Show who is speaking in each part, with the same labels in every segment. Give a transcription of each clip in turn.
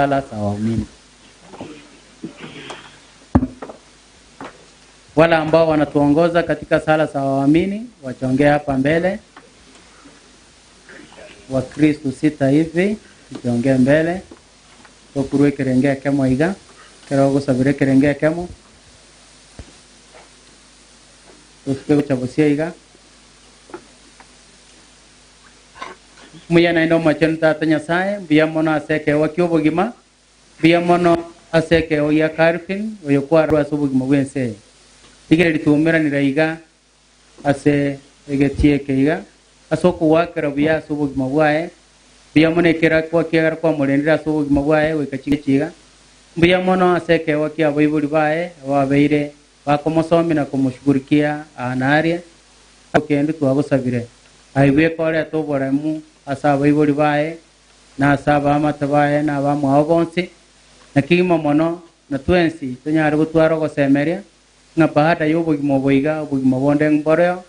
Speaker 1: Sala za waumini. Wale ambao wanatuongoza katika sala za waamini wachongee hapa mbele. Wakristo sita hivi tuchongee mbele tokurwa ekerenge ekemo iga ekero ogosabera ekerenge ekemo tosuke gocha bosia iga. Mbuya naende Omochenu Tata Nyasae, mbuya mono ase ekeegwa ki'obogima, mbuya mono ase ekeegwa gia Calvin, oyo kwarure ase obogima bw'ense eye. Rigereria twaumeranire iga ase egetii eke iga, ase okogoakera buya ase obogima bwaye, mbuya mono ekerakwa kiagera kwamorendire ase obogima bwaye goika chingaki iga. Mbuya mono ase ekeegwa ki'abaibori baye ababeire bakomosomia na komoshugurikia aa na aria. Kende twagosabire, aye bweka orete oboremu ase abaibori baye, na ase abaamate baye, na abamwabo bonsi, na kegima mono, na twensi tonyare gotwara ogosemeria, ng'a baada y'obogima obo iga obogima bonde mboreo,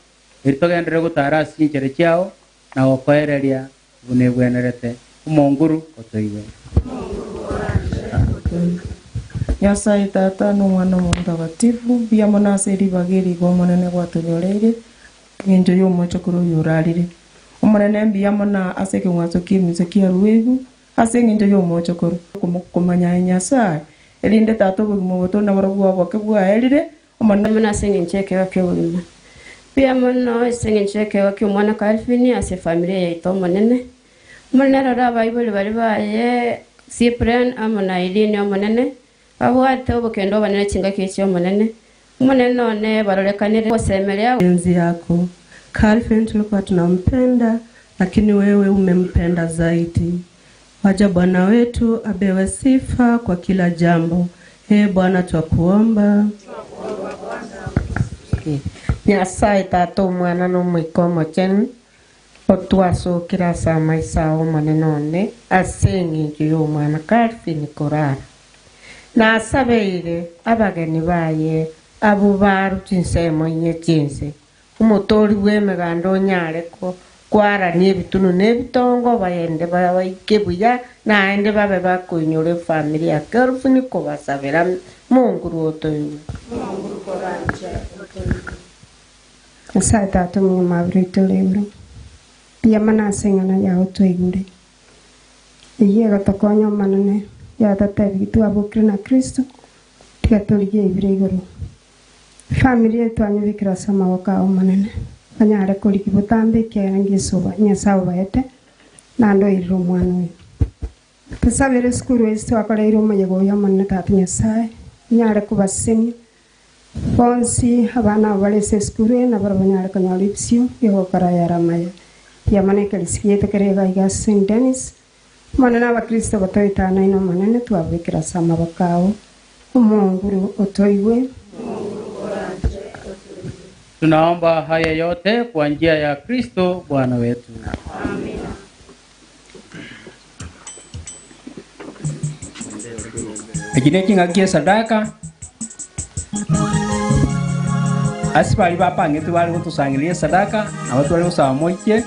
Speaker 1: erio togenderere gotaara ase chinchera chiao, na gokoereria buna egwenerete. Omonguru otoigwe.
Speaker 2: Nyasae Tata, na Omwana Omotagatifu, mbuya mono ase ribaga eri iga Omonene gwatonyoreire, engencho y'omochokoro oyo orarire. Omonene mbuya mono ase ekeng'wanso ki'emisa kiaruegwe ase engencho y'omochokoro. Komanya aye Nyasae, erinde Tata obogima obo tore naborobwo oboke bwaerire, Omonene.
Speaker 3: Mono ase engencho y'ekeegwa ki'obogima. Mbuya mono ase engencho y'ekeegwa ki'omwana Calvin ase efamiri yaito Omonene. Omonene rora abaibori baria baye Cyprian amo na Irene Omonene, babwate obokendo obonene chingaki echi Omonene. Omonene one barorekanere gosemeria.
Speaker 4: Enzi yako. Calvin tulikuwa tunampenda lakini wewe umempenda zaidi. Waja Bwana wetu abewe sifa kwa kila jambo. Ee Bwana twakuomba.
Speaker 5: Nyasae Tata, Omwana, na Omoika Omochenu, otwasokire ase amaiso ao Omonene one ase engencho y'omwana Calvin korara. Nasabeire abageni baye abwo barwe chinsemo inye chi'ense, Omotoori bw'emeganda onyare kwarania ebitunu na ebitongo, bayende baike buya, naende babe bakoinyora efamiri ya Kelvin kobasabera Monguru otoigwe.
Speaker 6: Nyasae Tata omonyamabera oito ore igoro, mbuya mono ase eng'ana yao twaigure. Eyio egotokonya Omonene, yatotebirie twabokire na Kristo, tiga torigie ebire igoro. Efamiri eye twanyebekire ase amaboko ao Omonene, banyare korigia botambe ekiagera ngesoba Nyasae obaete, naende oirire omwana oyo. Tosabere esukuru ase twakoreire omoyega oyo Omonene Tata Nyasae, onyare kobasesenia bonsi abana abo bare ase esukuru eye nabo banyare konyora ebisio bi'ogokora ayare amaya. Riamana ekerisi giaito kere iga iga ase Saint Denis, Omonene Abakristo batoetanaine Omonene twabekire ase amaboko ao, Omonguru otoigwe.
Speaker 1: Tunaomba haya yote kwa njia ya Kristo Bwana wetu.
Speaker 7: Echi neching'aki chi'esadaka ase baria bapangetwe bare gotosangereria esadaka, nabo tware gosaba moiche.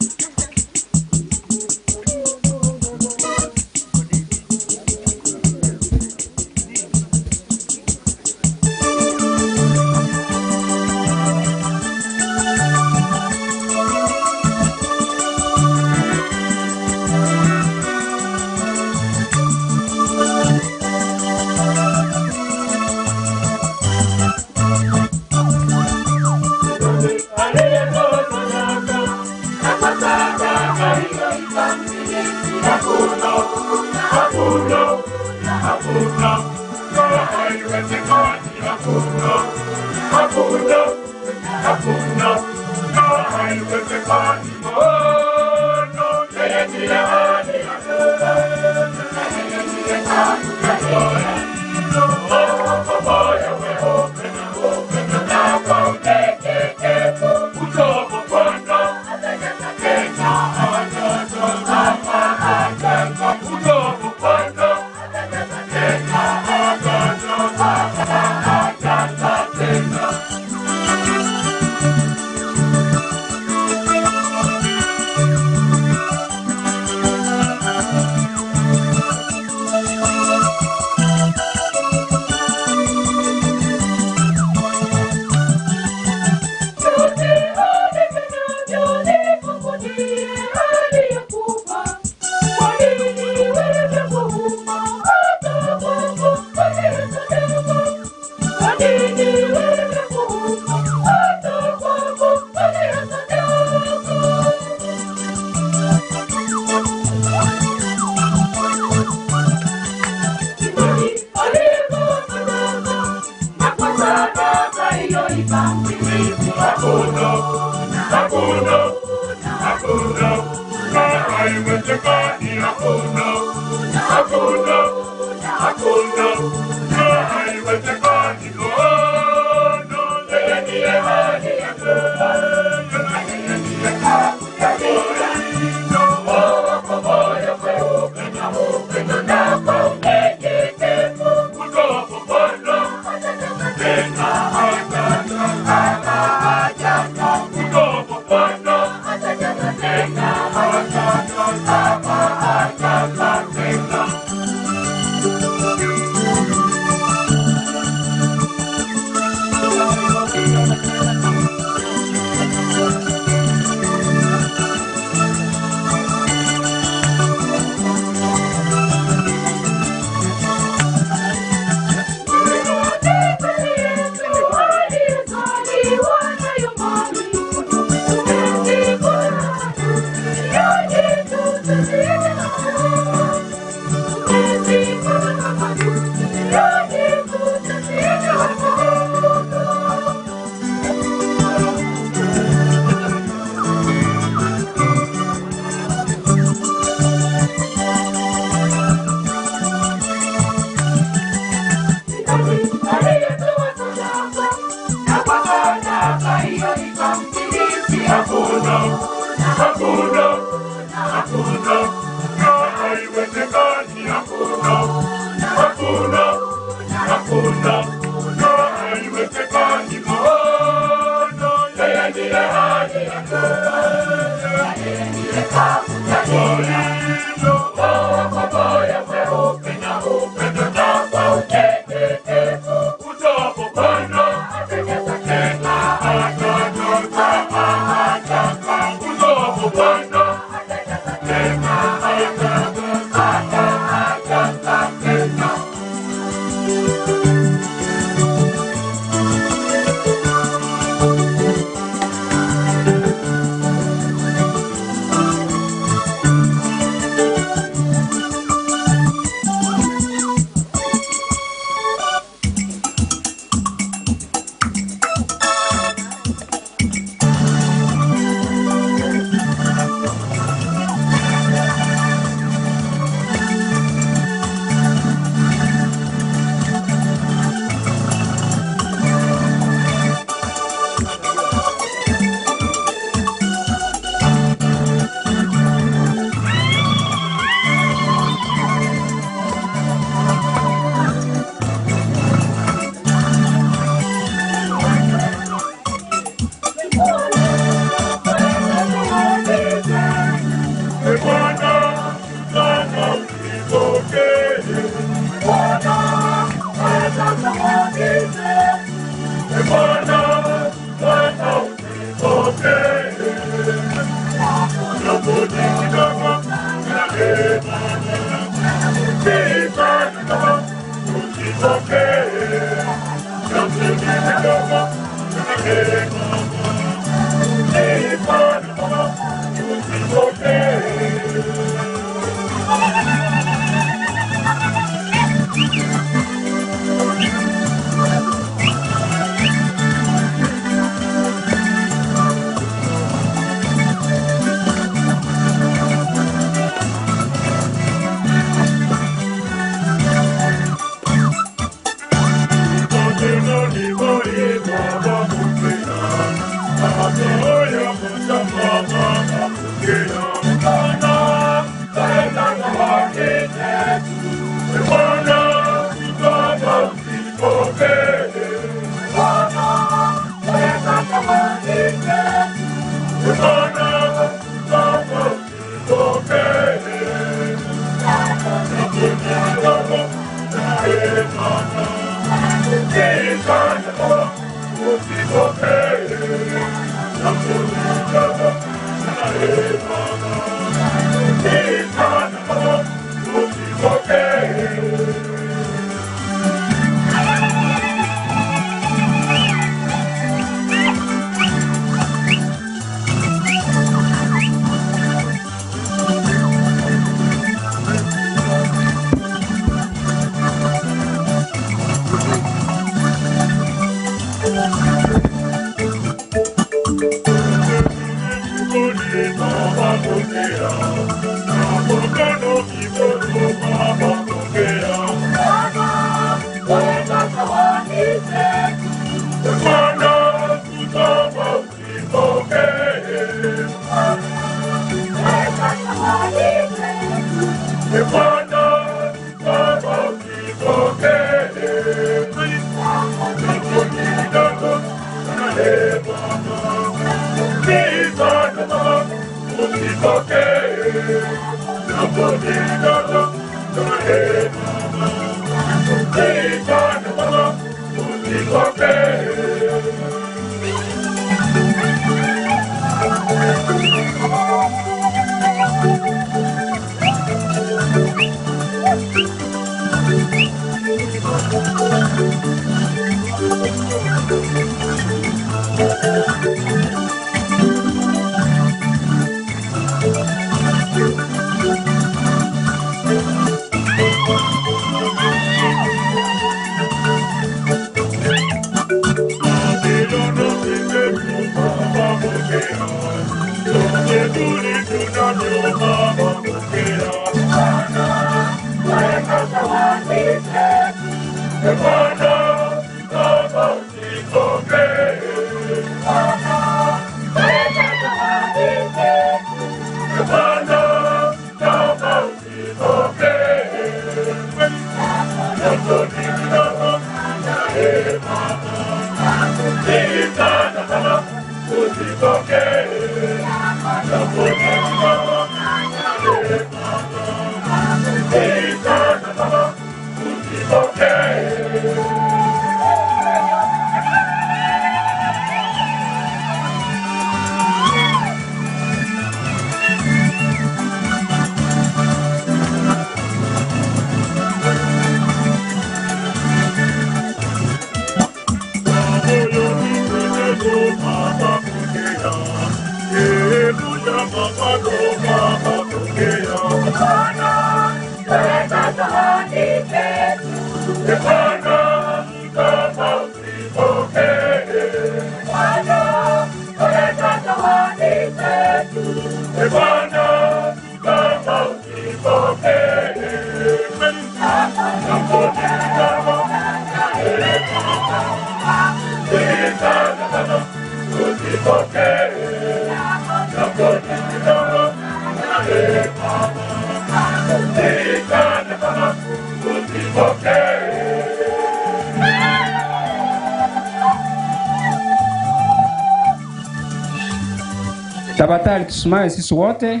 Speaker 7: Tafadhali tusimame sisi wote,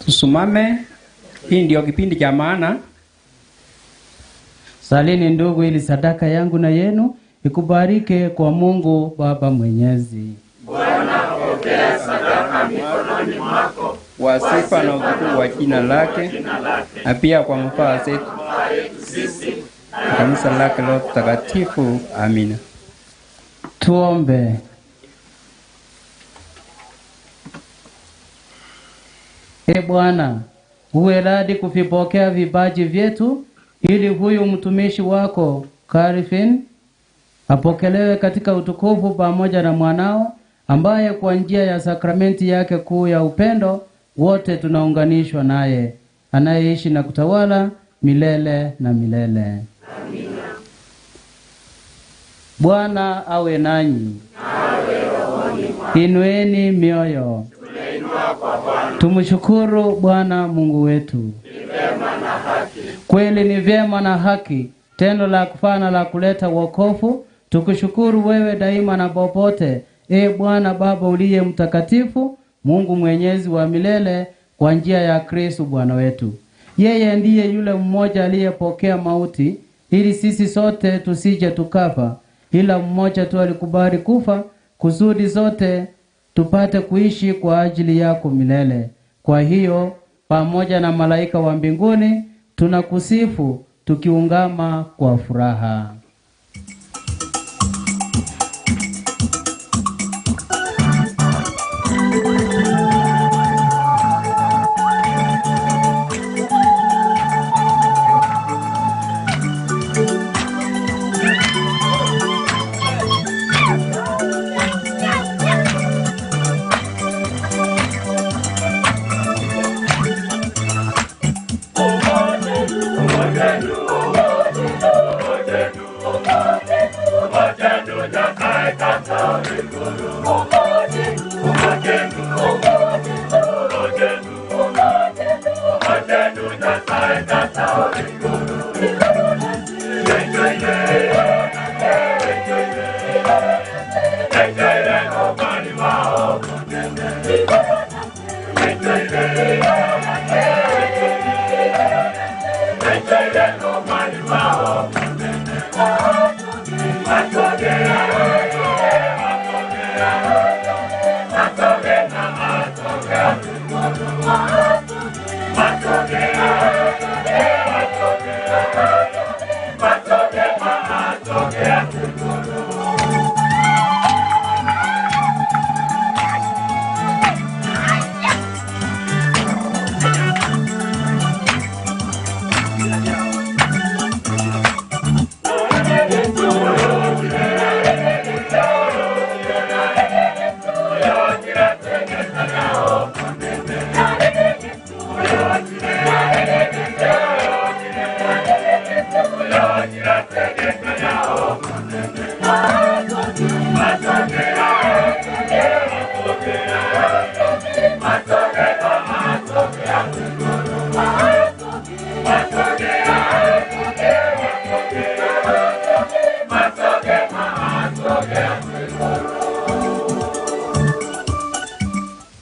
Speaker 7: tusimame. Hii ndio kipindi cha maana.
Speaker 1: Salini ndugu, ili sadaka yangu na yenu ikubarike kwa Mungu Baba Mwenyezi.
Speaker 7: Pokea sadaka mikononi mwako wa sifa na utukufu wa jina lake, na pia kwa mafaa zetu na kanisa lake lote takatifu. Amina.
Speaker 1: Tuombe. E Bwana, uwe radi kuvipokea vipaji vyetu, ili huyu mtumishi wako Karifin apokelewe katika utukufu pamoja na mwanao ambaye kwa njia ya sakramenti yake kuu ya upendo wote tunaunganishwa naye, anayeishi na kutawala milele na milele. Bwana awe nanyi. Inueni mioyo. Tumshukuru Bwana Mungu wetu. Kweli ni vyema na haki, tendo la kufaa na la kuleta wokovu, tukushukuru wewe daima na popote, e Bwana Baba uliye mtakatifu, Mungu mwenyezi wa milele, kwa njia ya Kristo Bwana wetu. Yeye ndiye yule mmoja aliyepokea mauti ili sisi sote tusije tukafa, ila mmoja tu alikubali kufa kusudi sote tupate kuishi kwa ajili yako milele. Kwa hiyo pamoja na malaika wa mbinguni tunakusifu tukiungama kwa furaha.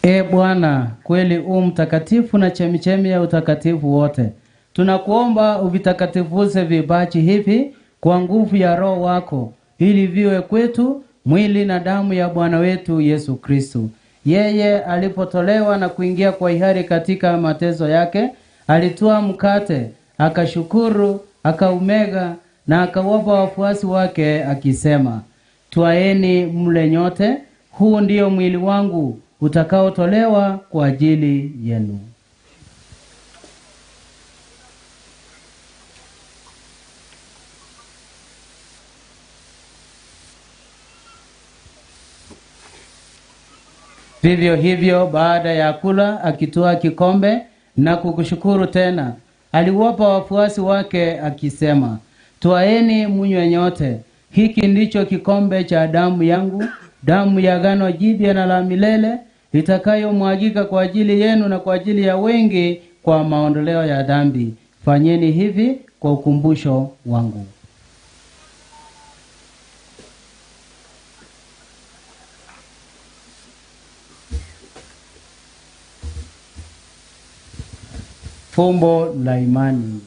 Speaker 1: E Bwana, kweli u mtakatifu na chemichemi ya utakatifu wote. Tunakuomba uvitakatifuze vipaji hivi kwa nguvu ya Roho wako, ili viwe kwetu mwili na damu ya Bwana wetu Yesu Kristo. Yeye alipotolewa na kuingia kwa hiari katika mateso yake, alitwaa mkate, akashukuru, akaumega na akawapa wafuasi wake akisema, Twaeni mle nyote, huu ndio mwili wangu utakaotolewa kwa ajili yenu. Vivyo hivyo baada ya kula, akitwaa kikombe na kukushukuru tena, aliwapa wafuasi wake akisema, Twaeni munywe nyote, hiki ndicho kikombe cha damu yangu, damu ya agano jipya na la milele, itakayomwagika kwa ajili yenu na kwa ajili ya wengi kwa maondoleo ya dhambi. Fanyeni hivi kwa ukumbusho wangu. Fumbo la imani.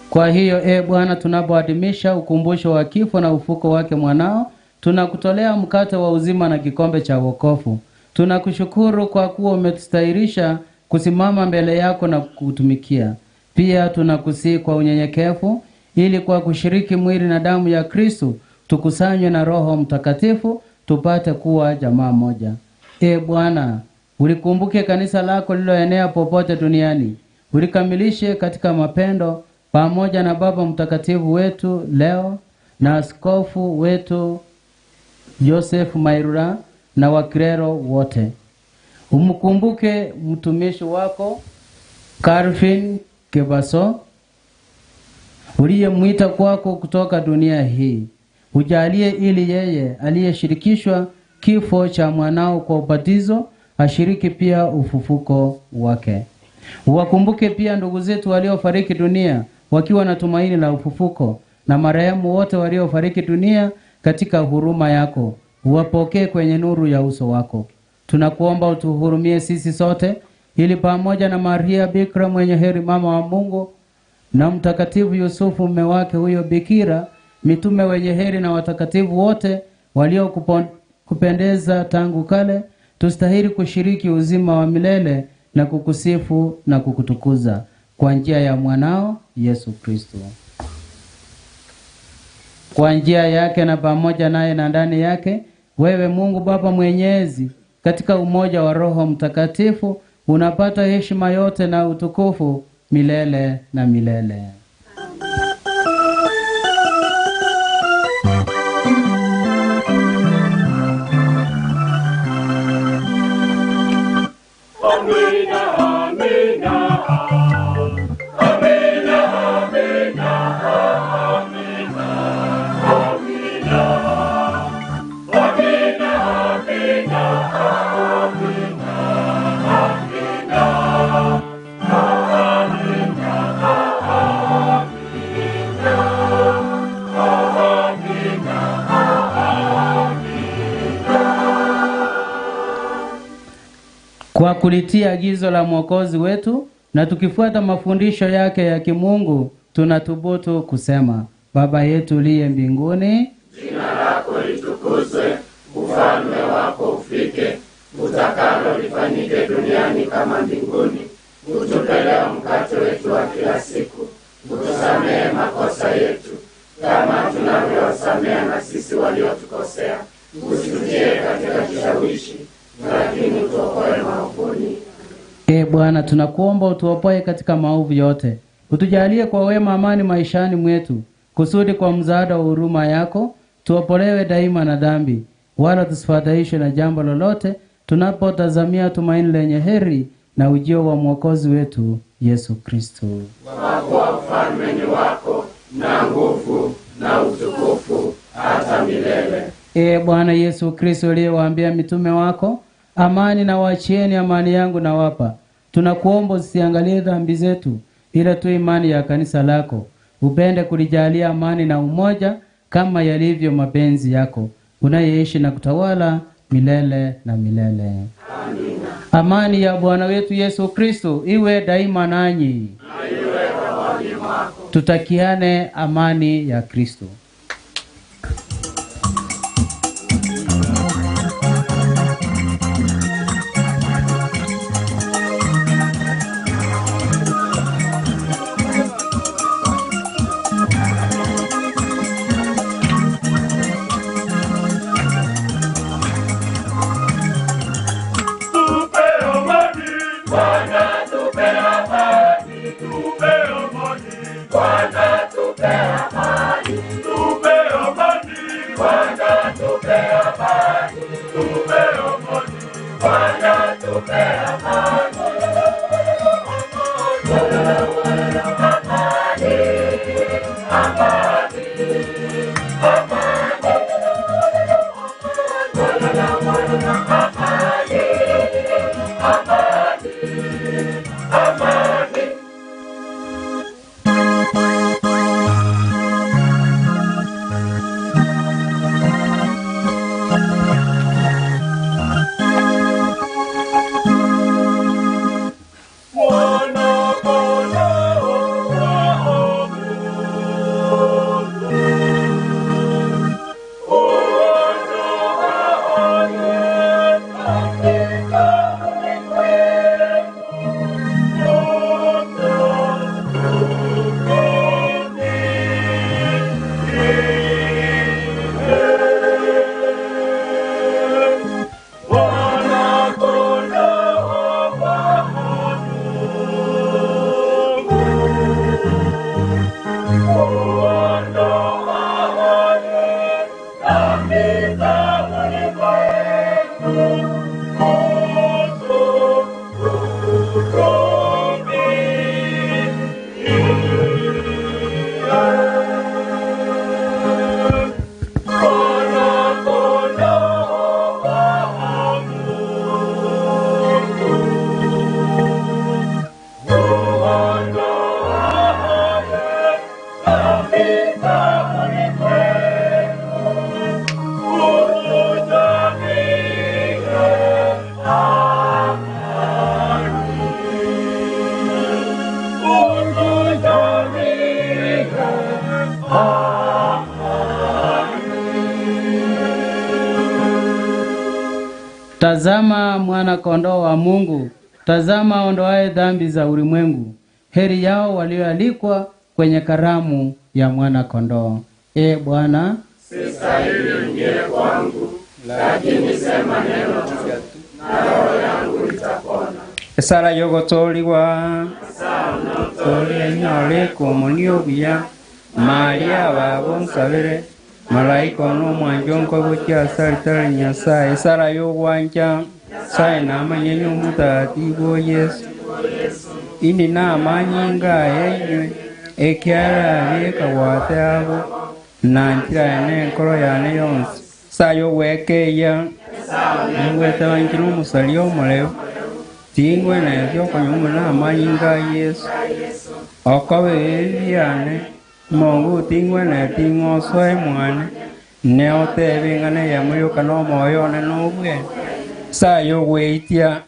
Speaker 1: Kwa hiyo e Bwana, tunapoadhimisha ukumbusho wa kifo na ufuko wake mwanao, tunakutolea mkate wa uzima na kikombe cha wokovu. Tunakushukuru kwa kuwa umetustahirisha kusimama mbele yako na kukutumikia. Pia tunakusihi kwa unyenyekevu, ili kwa kushiriki mwili na damu ya Kristo tukusanywe na Roho Mtakatifu tupate kuwa jamaa moja. E Bwana, ulikumbuke kanisa lako lililoenea popote duniani, ulikamilishe katika mapendo pamoja na Baba Mtakatifu wetu leo na askofu wetu Joseph Mairura na Wakilero wote. Umkumbuke mtumishi wako Calvin Kebaso uliyemwita kwako kutoka dunia hii, ujalie ili yeye aliyeshirikishwa kifo cha mwanao kwa ubatizo ashiriki pia ufufuko wake. Uwakumbuke pia ndugu zetu waliofariki dunia wakiwa na tumaini la ufufuko, na marehemu wote waliofariki dunia katika huruma yako, uwapokee kwenye nuru ya uso wako. Tunakuomba utuhurumie sisi sote, ili pamoja na Maria Bikira mwenye heri, mama wa Mungu, na Mtakatifu Yusufu mume wake huyo Bikira, mitume wenye heri na watakatifu wote waliokupendeza tangu kale, tustahili kushiriki uzima wa milele na kukusifu na kukutukuza kwa njia ya mwanao Yesu Kristo. Kwa njia yake na pamoja naye na ndani yake, wewe Mungu Baba Mwenyezi, katika umoja wa Roho Mtakatifu, unapata heshima yote na utukufu milele na milele.
Speaker 8: Amina, amina, amina, amina, amina, amina, amina, amina, amina, amina,
Speaker 1: Kwa kulitia agizo la Mwokozi wetu na tukifuata mafundisho yake ya kimungu, tunathubutu kusema: Baba yetu uliye mbinguni,
Speaker 8: Jina lako litukuzwe, ufalme wako ufike, utakalo lifanyike duniani kama mbinguni. Utupe leo mkate wetu wa kila siku, utusamehe makosa yetu kama tunavyowasamehe na sisi waliotukosea, usitutie katika kishawishi, lakini utuokoe maovuni.
Speaker 1: E Bwana, tunakuomba utuopoe katika maovu yote, utujalie kwa wema amani maishani mwetu, kusudi kwa msaada wa huruma yako tuopolewe daima na dhambi, wala tusifadhaishwe na jambo lolote, tunapotazamia tumaini lenye heri na ujio wa Mwokozi wetu Yesu Kristo.
Speaker 8: Kwa kuwa ufalme ni wako na nguvu na utukufu hata milele.
Speaker 1: Ee Bwana Yesu Kristo, uliyewaambia mitume wako, amani na waachieni, amani yangu nawapa, tunakuomba usiangalie dhambi zetu, ila tu imani ya kanisa lako. Upende kulijalia amani na umoja kama yalivyo mapenzi yako, unayeishi na kutawala milele na milele.
Speaker 8: Amina.
Speaker 1: Amani ya Bwana wetu Yesu Kristo iwe daima nanyi.
Speaker 8: Na iwe rohoni mwako.
Speaker 1: Tutakiane amani ya Kristo.
Speaker 8: Tupe amani, Bwana tupe amani, tupe amani, Bwana tupe amani, tupe amani, Bwana tupe amani, tupe amani, Bwana tupe amani. Amani, amani, amani, amani, amani. Mwana kondoo wa Mungu, uondoaye
Speaker 1: Tazama mwana kondoo wa Mungu, tazama aondoaye dhambi za ulimwengu. Heri yao walioalikwa kwenye karamu ya mwana kondoo. E Bwana,
Speaker 8: Sistahili uingie kwangu, lakini sema neno tu, na roho yangu itapona.
Speaker 7: Esara yogotoligwa tolia nyole komunio buya Maria babo nsabire malaika ono omwanjo nkogokia asalitari Nyasaye. Esara yogwancha Nyasaye namanye omutatibu Yesu ini namanyinga enywe ekiara biekagwate abo na nchira yane enkoro yane yonsi. Sayo gwekeia ningwete bankire omusari omoreu tingwe nethio okonywa namanyinga Yesu okobe ebiane Mungu tingwe neti ng'osoe mwane ne otebe ng'ane yamuyoka n'omwoyo one n'obwene. Sayo gweitia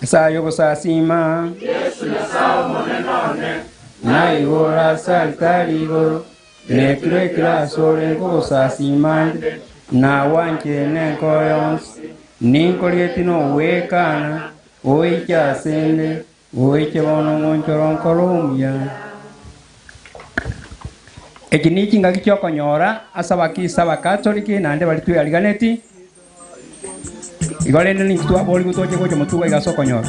Speaker 7: Sayo gosasima na igoro ase altari igoro nekiro ekero ore nkogosasima nde nawanchire nenkoro yonsi ninkorieti nowekana oike ase nde oike bono ng'onchoro nkoro omuya. Eki ni chingaki chiokonyora ase abakisa abakatoliki naende bari tweyariganeti igo rende ninki twaborigwe toche gocha motuga iga ase okonyora.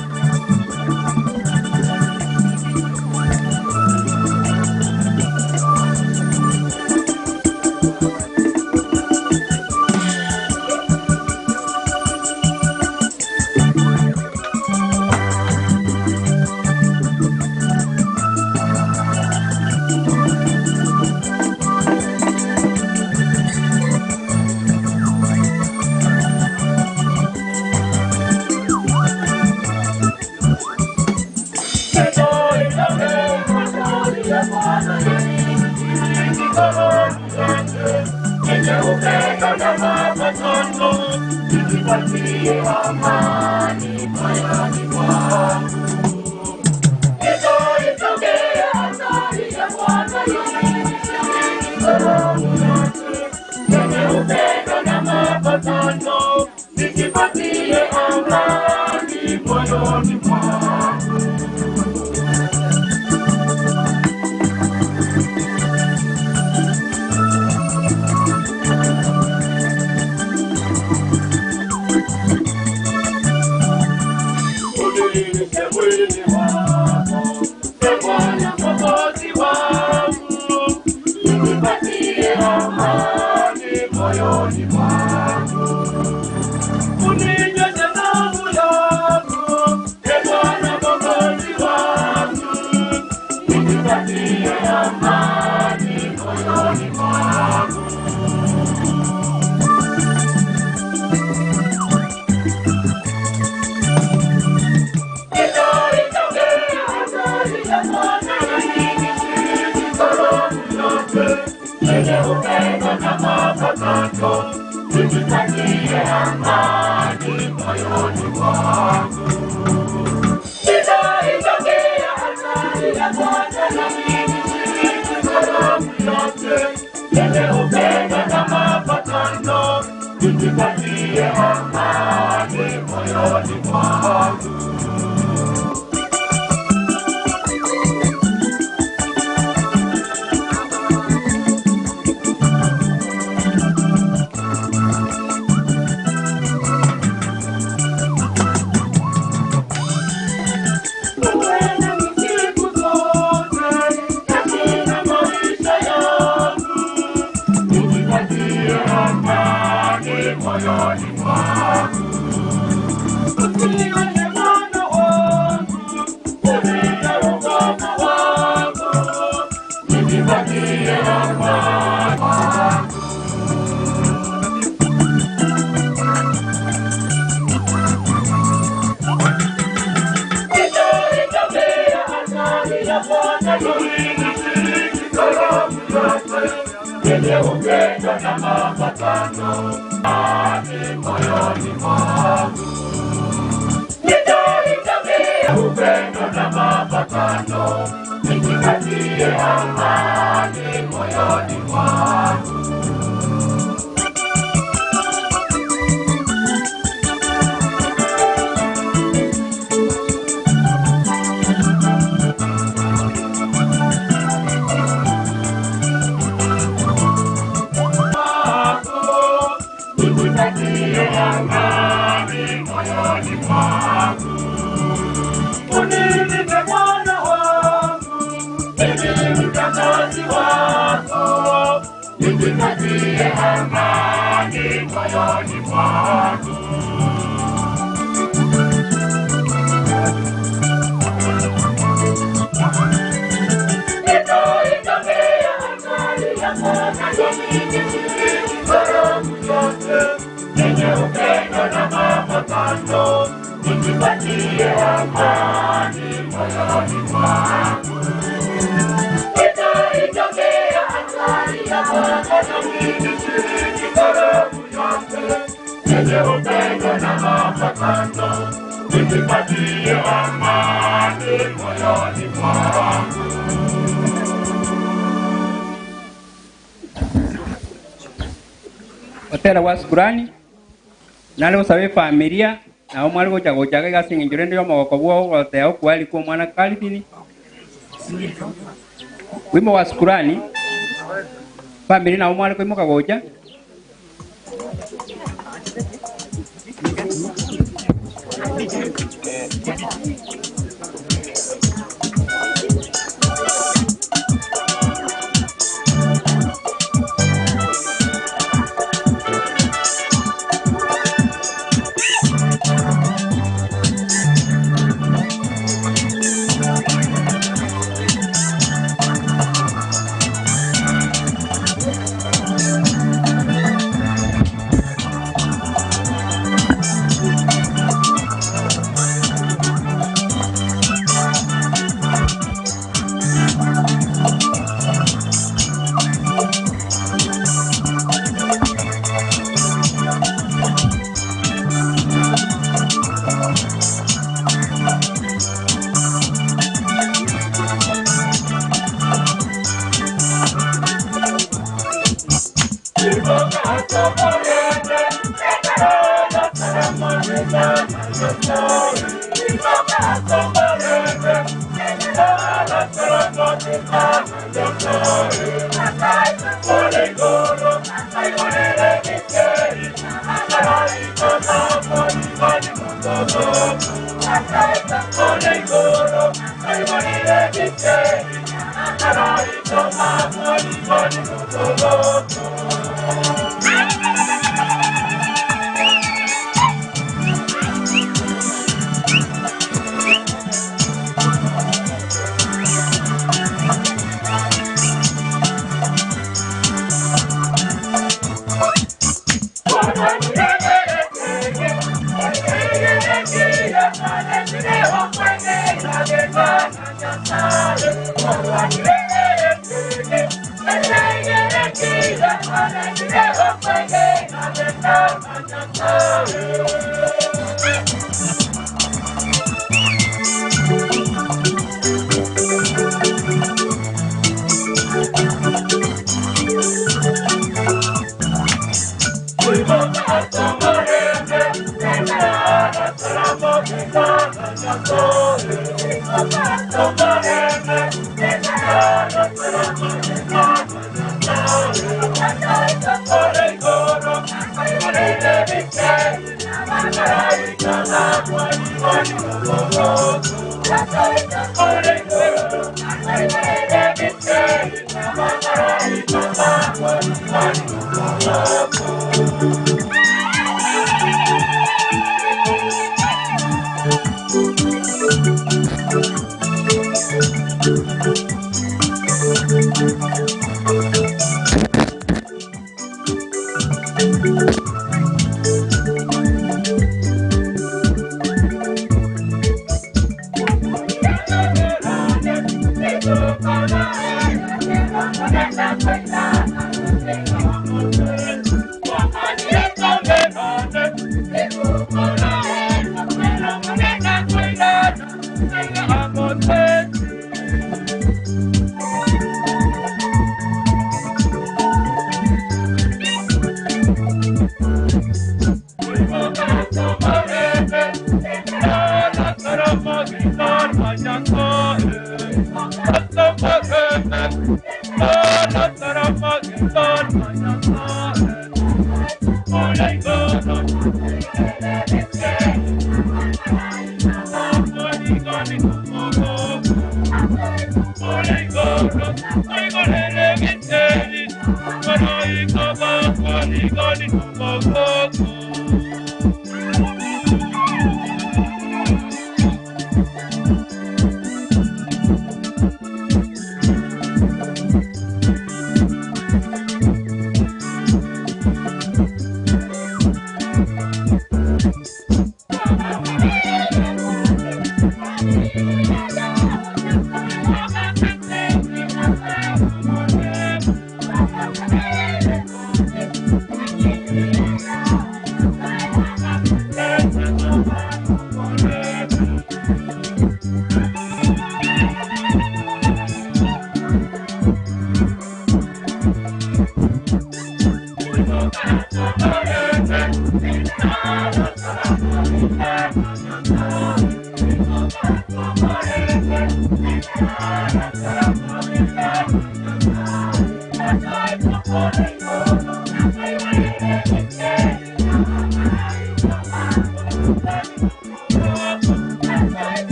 Speaker 8: mapatano, nijipatie amani moyoni mwangu. Nijipatie amani moyoni mwangu. Unilinde Bwana wangu, mimi ni mtakazi wako. Nijipatie amani moyoni mwangu. Nitaitambia hatari ya Bwana, nami nishiriki karamu yake yenye upendo na mapatano, nijipatie amani moyoni mwangu. Nitaitambia hatari ya Bwana, nami nishiriki karamu yake yenye upendo na mapatano, nijipatie amani moyoni mwangu.
Speaker 7: Otera gwa shukurani nale gosaba efamilia nabo mwari gocha gochaka egasi eng'encho rende ya omogoko bwao gotea okwarikwa omwana Calvin wimbo wa shukurani family nabo mwari koimoka gocha
Speaker 8: Thank you.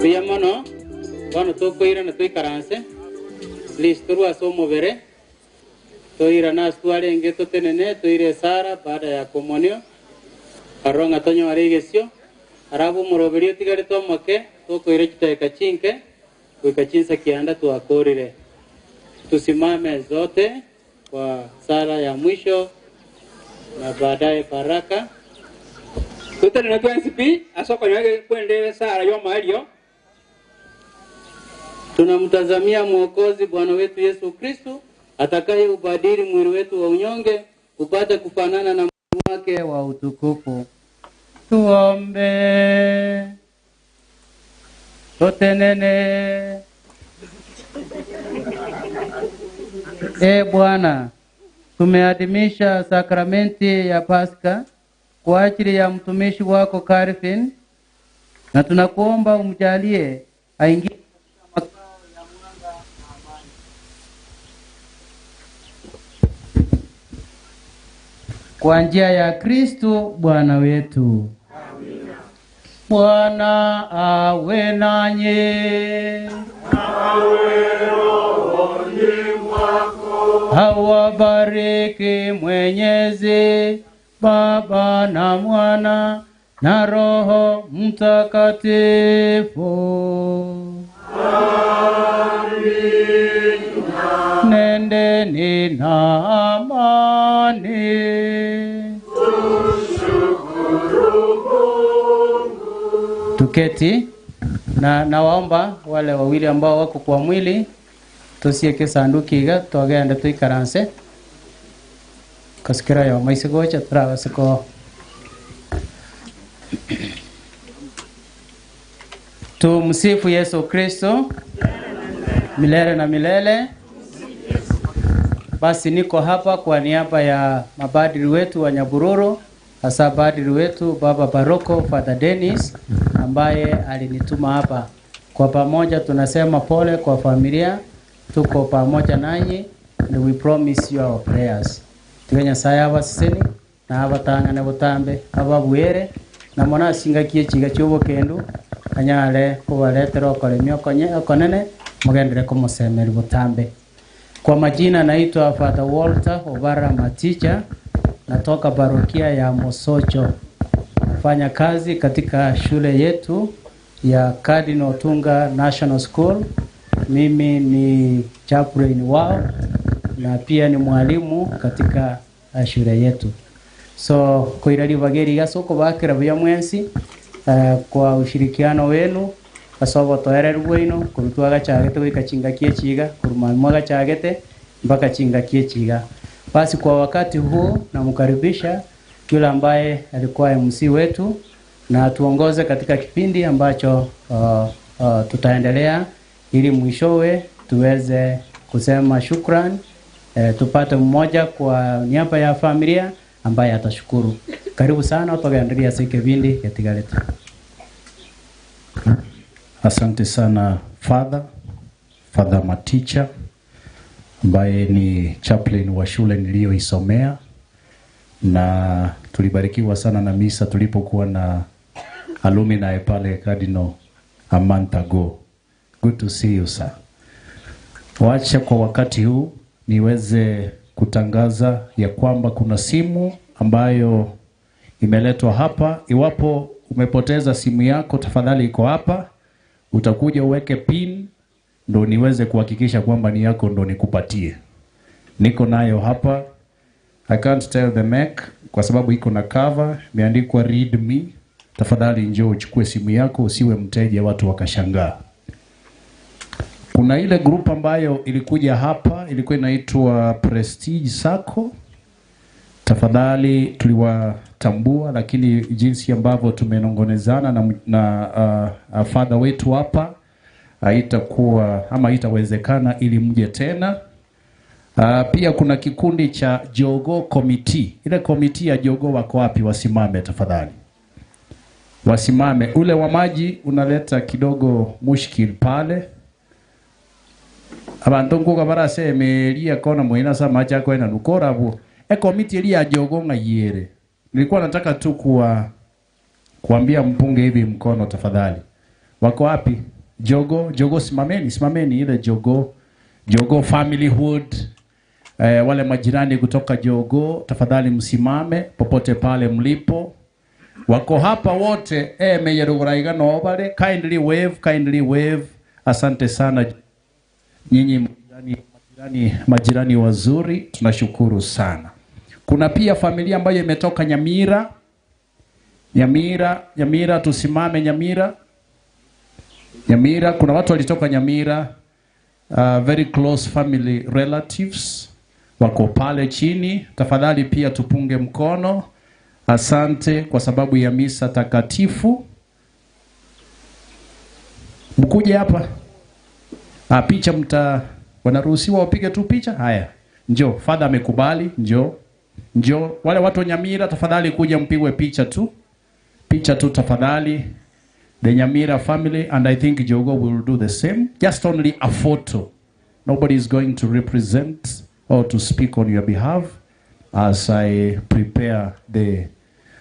Speaker 1: Mbuya mono, bono tokoirana toikaranse, please torwe ase omobere, toirane ase twarenge totenene, toire esara baada ya komonio, aroro ng'a tonyore egesio, arabe omoroberi otigarete omoke, tokoira chidakika chinke, goika chinsa kianda twakorire. Tusimame zote kwa sala ya mwisho na baadaye baraka.
Speaker 9: Totenene twensi pi ase okonyora kwende esara y'omoerio.
Speaker 1: Tunamtazamia Mwokozi Bwana wetu Yesu Kristu atakaye ubadili mwili wetu wa unyonge upate kufanana na mwili wake wa utukufu. Tuombe. Totenene. E Bwana, tumeadhimisha sakramenti ya Pasaka kwa ajili ya mtumishi wako Calvin, na tunakuomba umjalie aingie katika makao ya mwanga na amani. Kwa njia ya Kristo Bwana wetu. Bwana awe nanyi. Awabariki Mwenyezi Baba na Mwana na Roho Mtakatifu. Nendeni na amani. Tuketi na nawaomba wale wawili ambao wako kwa mwili tusieke sanduki iga twagenda tuikaranse kasikira yo maisi gocha turabasiko Tumsifu Yesu Kristo milele na milele. Basi niko hapa kwa niaba ya mabadiri wetu wa Nyabururu, hasa badiri wetu Baba Baroko Father Dennis ambaye alinituma hapa. Kwa pamoja tunasema pole kwa familia, tuko pamoja nanyi and we promise you our prayers. Tiga Nyasaye abaseseni na abatang'ane botambe ababwere na mono asingakie chiga chia obokendu anyare kobaretera okoremia okonye okonene mogendere komosemeri botambe. Kwa majina naitwa Father Walter Obara Maticha, natoka parokia ya Mosocho. Nafanya kazi katika shule yetu ya Cardinal Otunga National School. Mimi ni chaplain wao na pia ni mwalimu katika shule yetu. So koirari bageri gasoko bakira buya mwensi kwa ushirikiano wenu asobo toereru bwaino kurutwa gachagete goika chingakie chiga kuruma gachagete mpaka chingakie chiga. Basi kwa wakati huu namkaribisha yule ambaye alikuwa MC wetu na tuongoze katika kipindi ambacho tutaendelea ili mwishowe tuweze kusema shukran, tupate mmoja kwa niaba ya familia ambaye atashukuru. Karibu sana tukaendelea sike vindi katika letu.
Speaker 10: Asante sana Father, Father Maticha ambaye ni chaplain wa shule niliyoisomea, na tulibarikiwa sana na misa tulipokuwa na alumni pale Cardinal a month ago. Good to see you sir. Wacha kwa wakati huu niweze kutangaza ya kwamba kuna simu ambayo imeletwa hapa. Iwapo umepoteza simu yako, tafadhali iko hapa, utakuja uweke pin ndo niweze kuhakikisha kwamba ni yako ndo nikupatie. Niko nayo hapa. I can't tell the make kwa sababu iko na cover imeandikwa read me. Tafadhali njoo uchukue simu yako, usiwe mteja watu wakashangaa. Kuna ile group ambayo ilikuja hapa, ilikuwa inaitwa Prestige Sacco. Tafadhali tuliwatambua, lakini jinsi ambavyo tumenongonezana na, na father wetu hapa haitakuwa ama haitawezekana ili mje tena. Pia kuna kikundi cha Jogoo Committee. Ile committee ya Jogoo wako wapi? Wasimame tafadhali, wasimame. Ule wa maji unaleta kidogo mushkil pale abantu nkuga barasemeria kona mwina sa maji akwena nukora bu e committee ili ya Jogoo ng'ayere. Nilikuwa nataka tu kuwa kuambia mpunge hivi mkono tafadhali. Wako wapi? Jogo, Jogo simameni, simameni ile Jogo. Jogo family hood. Eh, wale majirani kutoka Jogo, tafadhali msimame popote pale mlipo. Wako hapa wote eh, meyeruguraiga no bale. Kindly wave, kindly wave. Asante sana nyinyi majirani, majirani, majirani wazuri, tunashukuru sana. Kuna pia familia ambayo imetoka Nyamira. Nyamira, Nyamira, tusimame Nyamira. Nyamira, kuna watu walitoka Nyamira, very close family relatives wako pale chini. Tafadhali pia tupunge mkono. Asante kwa sababu ya misa takatifu. Mkuje hapa. Ah, picha mta wanaruhusiwa wapige tu picha. Haya, njoo. Father amekubali, njoo. Njoo. Wale watu wa Nyamira tafadhali kuja mpigwe picha tu. Picha tu tafadhali. The Nyamira family and I think Jogo will do the same. Just only a photo. Nobody is going to represent or to speak on your behalf as I prepare the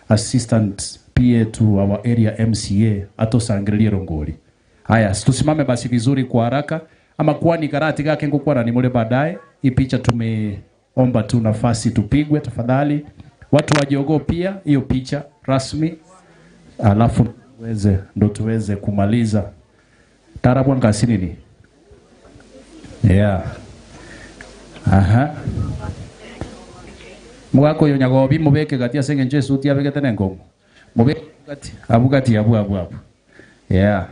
Speaker 10: assistant PA to our area MCA atosangiririe rongori. Haya, tusimame basi vizuri kwa haraka ama kwani karati gake ngukwana ni mule baadaye. Hii picha tumeomba tu nafasi tupigwe tafadhali. Watu wa Jogoo pia hiyo picha rasmi, alafu tuweze ndo tuweze kumaliza. Tarabu ngasi nini? Yeah. Aha. Mugako yo nyagobi mubeke gati ase eng'encho esuti abegete nenkongo. Mubeke gati abu gati abu abu abu. Yeah.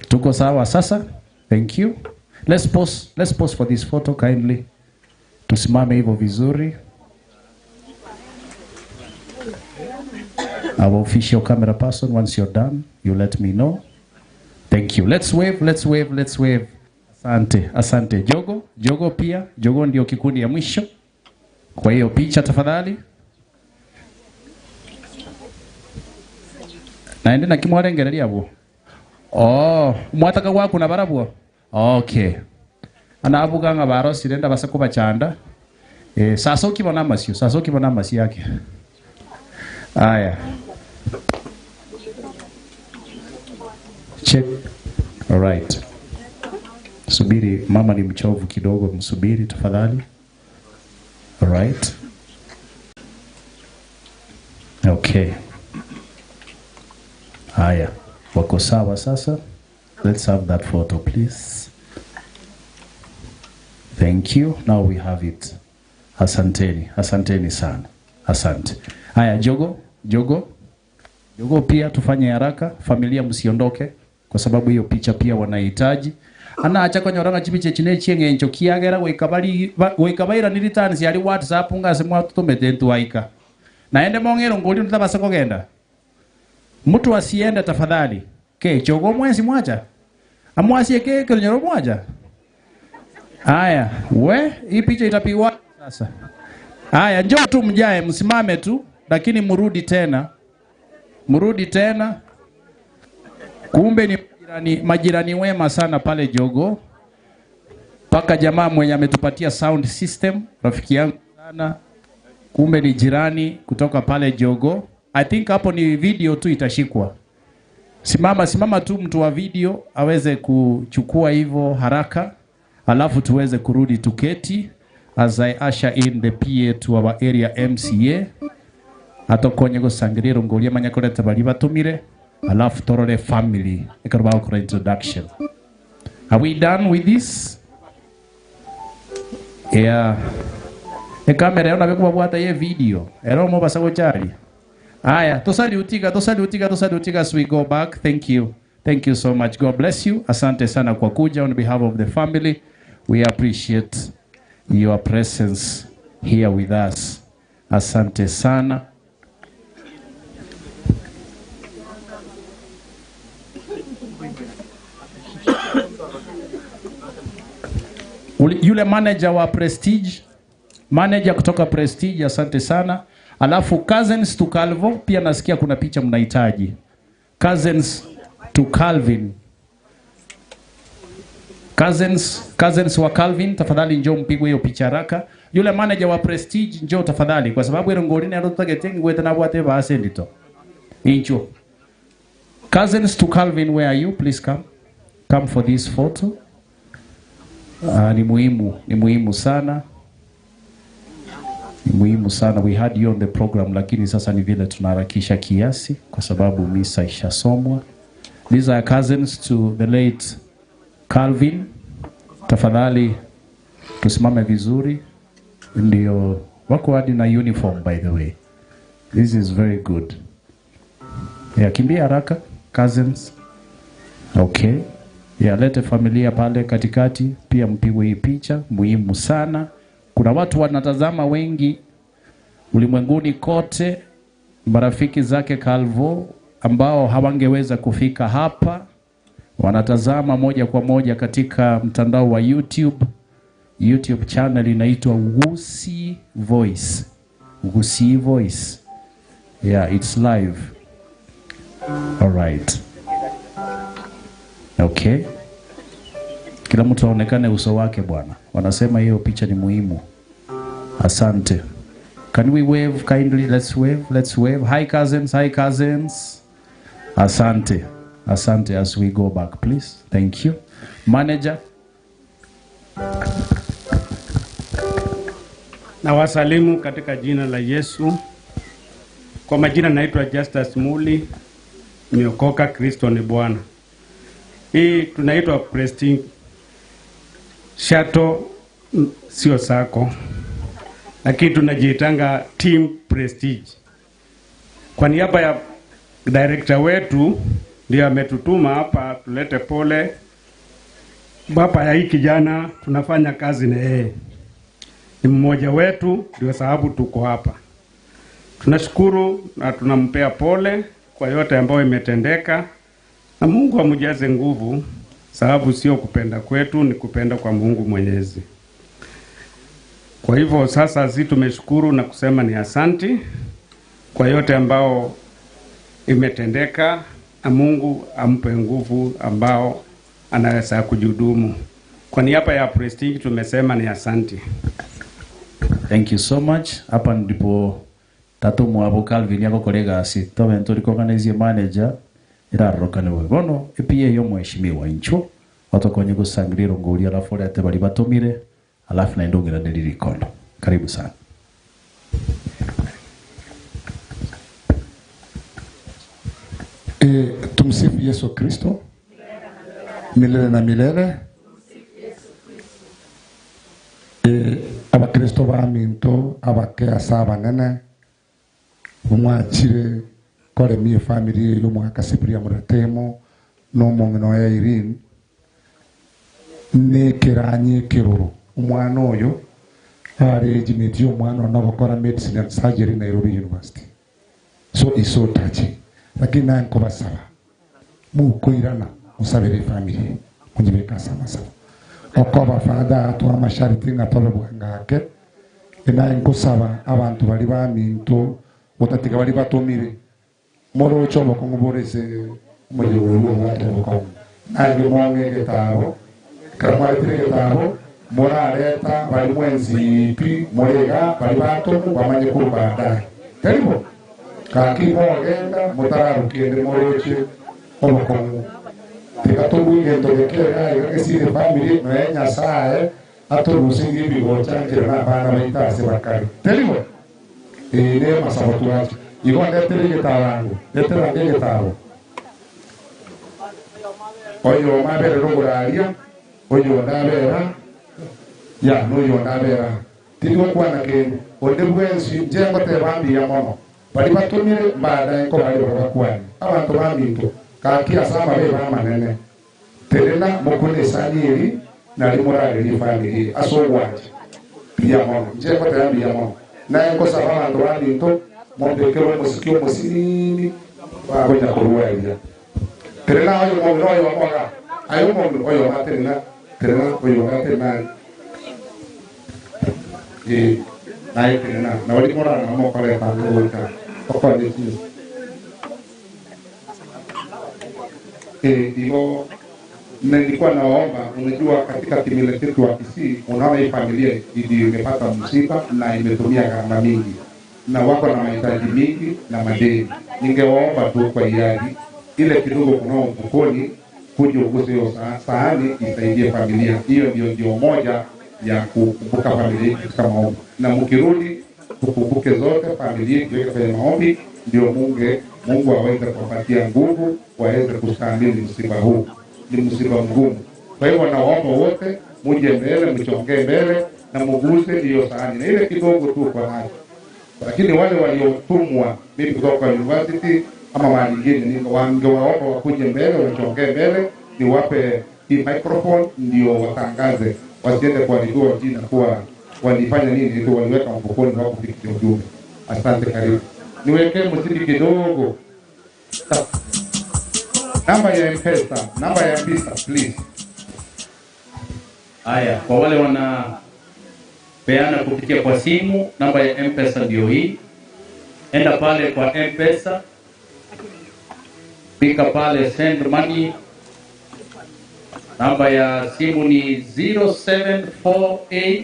Speaker 10: Tuko sawa sasa? Thank you. Let's pause, let's pause for this photo kindly. Tusimame hivyo vizuri. Our official camera person, once you're done, you let me know. Thank you. Let's wave, let's wave, let's wave. Asante, asante. Jogo, Jogo pia, Jogo ndio kikundi ya mwisho. Kwa hiyo picha tafadhali. Naende na kimwarengereria bwo. Oh, mwataka gwaku na barabwo. Okay. Anavuga nga barosire ndabasa kubachanda. Eh, sasa ukibona amasio, sasa ukibona amasio yake. Aya. Check. All right. Subiri, mama ni mchovu kidogo, msubiri tafadhali. All right. Okay. Haya, wako sawa sasa. Let's have that photo please. Thank you. Now we have it. Asanteni, asanteni sana. Asante. Haya, Jogo, Jogo. Jogo pia tufanye haraka, familia msiondoke kwa sababu hiyo picha pia wanahitaji. Ana acha konyoranga chibiche chine chieng'encho kiagera goika bari goika bairani returns yari WhatsApp ngase mwatutumete ntwaika. Naende mong'ero ngoli ntabasa kogenda. Mtu asiende tafadhali. Ke chogo mwensi mwacha. Amwasie ke kenyoro mwacha. Haya, we hii picha itapigwa sasa. Haya, njoo tu mjae, msimame tu, lakini mrudi tena. Mrudi tena. Kumbe ni majirani, majirani wema sana pale Jogo. Paka jamaa mwenye ametupatia sound system, rafiki yangu sana. Kumbe ni jirani kutoka pale Jogo. I think hapo ni video tu itashikwa. Simama simama tu mtu wa video aweze kuchukua hivyo haraka, alafu tuweze kurudi tuketi as I usher in the PA to our area MCA atokonye gusangirira ngoria manya kureta bari batumire alafu torore family ekero bagokora introduction. Are we done with this? Yeah. Ekamera yo nabe kubabwata ye video ero mobasa gochari. Aya, tosaliutika, tosaliutika, tosaliutika as we go back. Thank you. Thank you so much. God bless you. Asante sana kwa kuja on behalf of the family. We appreciate your presence here with us. Asante sana. Yule manager wa Prestige, manager kutoka Prestige, asante sana. Alafu Cousins to Calvo, pia nasikia kuna picha mnahitaji. Cousins to Calvin. Cousins, cousins wa Calvin, tafadhali njoo mpigwe hiyo picha haraka. Yule manager wa Prestige njoo tafadhali, kwa sababu ile ngori nero tutagete ngwete na bwate base ndito. Incho. Cousins to Calvin, where are you? Please come. Come for this photo. Ni muhimu, ni muhimu sana. Ni muhimu sana. We had you on the program, lakini sasa ni vile tunaharakisha kiasi kwa sababu misa ishasomwa. These are cousins to the late Calvin. Tafadhali tusimame vizuri, ndio wako hadi na uniform by the way. This is very good. Yeah, kimbia haraka cousins. Okay. Yeah, lete familia pale katikati pia mpigwe hii picha muhimu sana. Kuna watu wanatazama wengi ulimwenguni kote, marafiki zake Calvo ambao hawangeweza kufika hapa wanatazama moja kwa moja katika mtandao wa YouTube. YouTube channel inaitwa Gusii Voice. Gusii Voice. Yeah, it's live. All right. Okay. Kila mtu aonekane uso wake bwana. Wanasema hiyo picha ni muhimu. Asante. Can we wave kindly? Let's wave. Let's wave. Hi cousins. Hi cousins. Asante. Asante as we go back please. Thank you. Manager.
Speaker 11: Na wasalimu katika jina la Yesu. Kwa majina naitwa Justus Muli, nimeokoka, Kristo ni Bwana. Hii tunaitwa Prestige Shuttle, sio sako, lakini tunajiitanga Team Prestige. Kwa niaba ya director wetu ndio ametutuma hapa tulete pole baba ya hii kijana, tunafanya kazi na yeye ni mmoja wetu, ndio sababu tuko hapa. Tunashukuru na tunampea pole kwa yote ambayo imetendeka, na Mungu amjaze nguvu, sababu sio kupenda kwetu, ni kupenda kwa Mungu Mwenyezi. Kwa hivyo sasa sisi tumeshukuru na kusema ni asanti kwa yote ambao imetendeka, na Mungu ampe nguvu ambao anaweza kujihudumu. Kwa niaba ya Prestige tumesema ni asanti.
Speaker 10: Thank you so much. Hapa ndipo tatu mwabo Calvin yako gasi tobe nturikoganizie manager irarorokane we bono epie yo mheshimiwa incho watokonye gusangirira nguri alafu lete bali batumire alafu na ndongira nilirikono. Karibu sana.
Speaker 12: Tumsifu Yesu Kristo milele na milele. Abakristo ba minto abake asa abanene omwachire koremia efamily y'omwaka Cyprian Muratemo n'omong'ina ya Irene nekeranye ekeroro omwana oyo arejimeti omwana ono abakora medicine and surgery Nairobi University, so is so touching, lakini naye nkobasaba mukoirana musabire efamily munyibeka ase amasabo okoba father atwa amashariti ng'a tobe bwangake enaye nkosaba abantu bari baminto botatiga bari batumire morocho obokong'u borese omoyogori obwate obokong'u nange mwang'e egetabo ekero mwaretire egetabo morareta bari mwenzipi murega bari batomu bamanye kuru baadaye karibu kaki mogenda mutararukiende moroche obokong'u tiga tobwige ntogekera iga gesire family noe Nyasaye atorusingie ebigochanjera na abana baito ase bakari teribo ĩĩ nĩ masabo twacho igo ndetere egetabango ndeterange egetabo oyo mabere roguraria oyo ndabera ya noyo ndabera tigokwana kindu onde bwensi nje ngoteba mbuya mono bari batumire baadaye ko bari babakwani abantu baminto kaki ase amabe bamanene terena mokune esani nari murariri family ase ogwanja mbuya mono nje ngoteba mbuya mono naye nkosaba abanto baminto mombekerwe omosiki omosinini bagonya korwaria terena oyo mong'ina oyo moga ayo mong'ina oyo materena terena oyo materena naye terena na bari morana mokoreta goika okonye igo nilikuwa nawaomba, unajua katika kimila chetu wa Kisii, unaona hii familia ndio imepata msiba na imetumia gharama mingi na wako na mahitaji mingi na madeni. Ningewaomba tu kwa hiari, Ile kidogo kunao mfukoni, kuja uguse hiyo sahani isaidie familia. Hiyo ndio njia moja ya kukumbuka familia yetu katika maombi, na mkirudi tukumbuke zote familia yetu tuweke kwenye maombi, ndio Mungu aweze kuwapatia nguvu waweze kustahimili msiba huu. Ni msiba mgumu. Kwa hivyo nawaomba wote muje mbele, mchongee mbele na muguse hiyo sahani na ile kidogo tu kwa nacho. Lakini wale waliotumwa mimi kutoka kwa university ama mahali nyingine, wangewaomba wakuje mbele, wachongee mbele, niwape hii microphone ndio watangaze, wasiende kuharibiwa jina kuwa walifanya nini, ndio waliweka mfukoni wako kufikisha ujumbe. Asante, karibu. Niwekee muziki kidogo. Namba ya M-Pesa, namba ya M-Pesa please.
Speaker 10: Haya, kwa wale wanapeana kupitia kwa simu, namba ya M-Pesa ndio hii. Enda pale kwa M-Pesa, pika pale send money. Namba ya simu ni 0748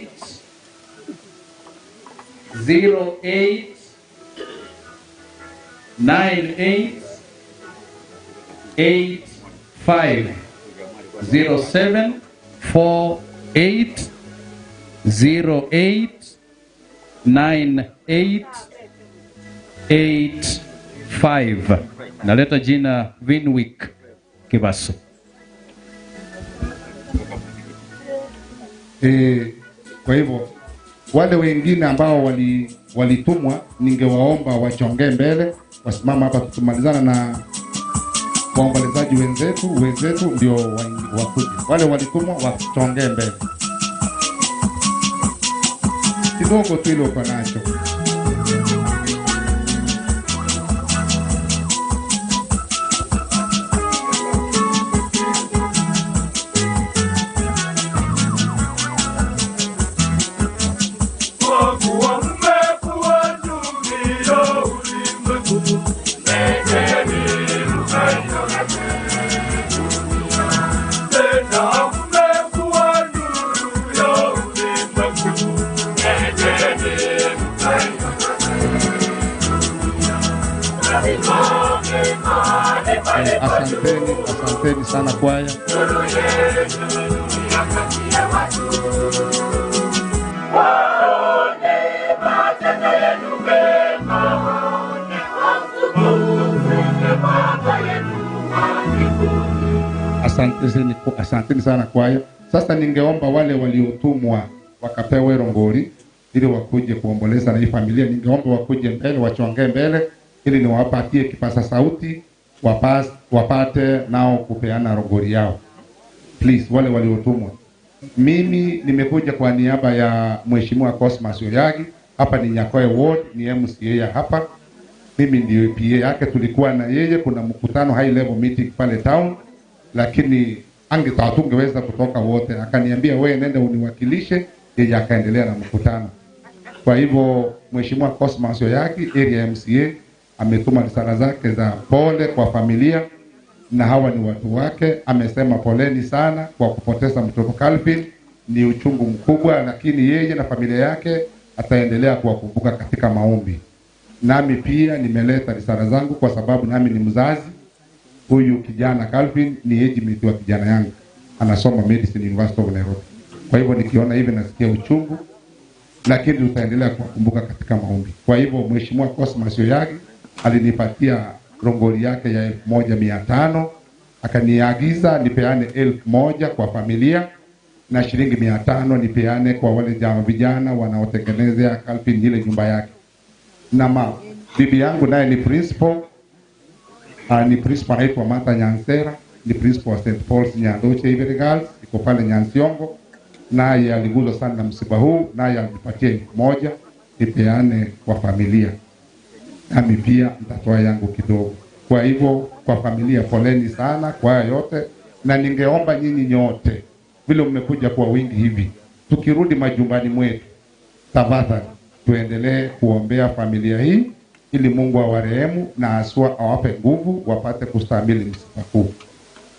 Speaker 10: 08 98 85 0748 08 98 85. Naleta jina Winwick Kibaso.
Speaker 12: Kwa hivyo wale wengine ambao walitumwa ningewaomba wachongee mbele, wasimama hapa, tutumalizana na waombolezaji wenzetu ndio wakuje. Wale walitumwa wachongee mbele kidogo tu ile uko nacho. Asanteni, asanteni sana kwaya. Asanteni, asanteni sana kwaya. Sasa ningeomba wale waliotumwa wakapewe rongori ili wakuje kuomboleza na hii familia. Ningeomba wakuje mbele, wachongee mbele ili niwapatie kipasa sauti wapate nao kupeana rongori yao. Please, wale waliotumwa. Mimi nimekuja kwa niaba ya Mheshimiwa Cosmas Oyagi. Hapa ni Nyakoe Ward, ni MCA ya hapa. Mimi ndio PA yake, tulikuwa na yeye, kuna mkutano high level meeting pale town, lakini hatungeweza kutoka wote. Akaniambia wewe nenda uniwakilishe, yeye akaendelea na mkutano. Kwa hivyo Mheshimiwa Cosmas Oyagi area MCA ametuma risala zake za pole kwa familia, na hawa ni watu wake. Amesema poleni sana kwa kupoteza mtoto Calvin, ni uchungu mkubwa, lakini yeye na familia yake ataendelea kuwakumbuka katika maombi. Nami pia nimeleta risala zangu kwa sababu nami ni mzazi. Huyu kijana Calvin ni age mate wa kijana yangu, anasoma Medicine University of Nairobi. Kwa hivyo nikiona hivi nasikia uchungu, lakini tutaendelea kuwakumbuka katika maombi. Kwa hivyo Mheshimiwa Cosmas Oyagi alinipatia rongori yake ya 1500, akaniagiza nipeane 1000 kwa familia na shilingi 500 nipeane kwa wale vijana wanaotengenezea Calvin ile nyumba yake. Na bibi yangu naye ni principal, ni principal anaitwa Martha Nyansera, ni principal wa St Paul's Nyandoche Ivory Girls, iko pale Nyansiongo. Naye aliguswa sana na msiba huu, naye alinipatia 1000 nipeane kwa familia. Nami pia nitatoa yangu kidogo. Kwa hivyo kwa familia poleni sana kwa haya yote, na ningeomba nyinyi nyote vile mmekuja kwa wingi hivi, tukirudi majumbani mwetu, tafadhali tuendelee kuombea familia hii ili Mungu awarehemu na haswa awape nguvu wapate kustahimili msiba huu.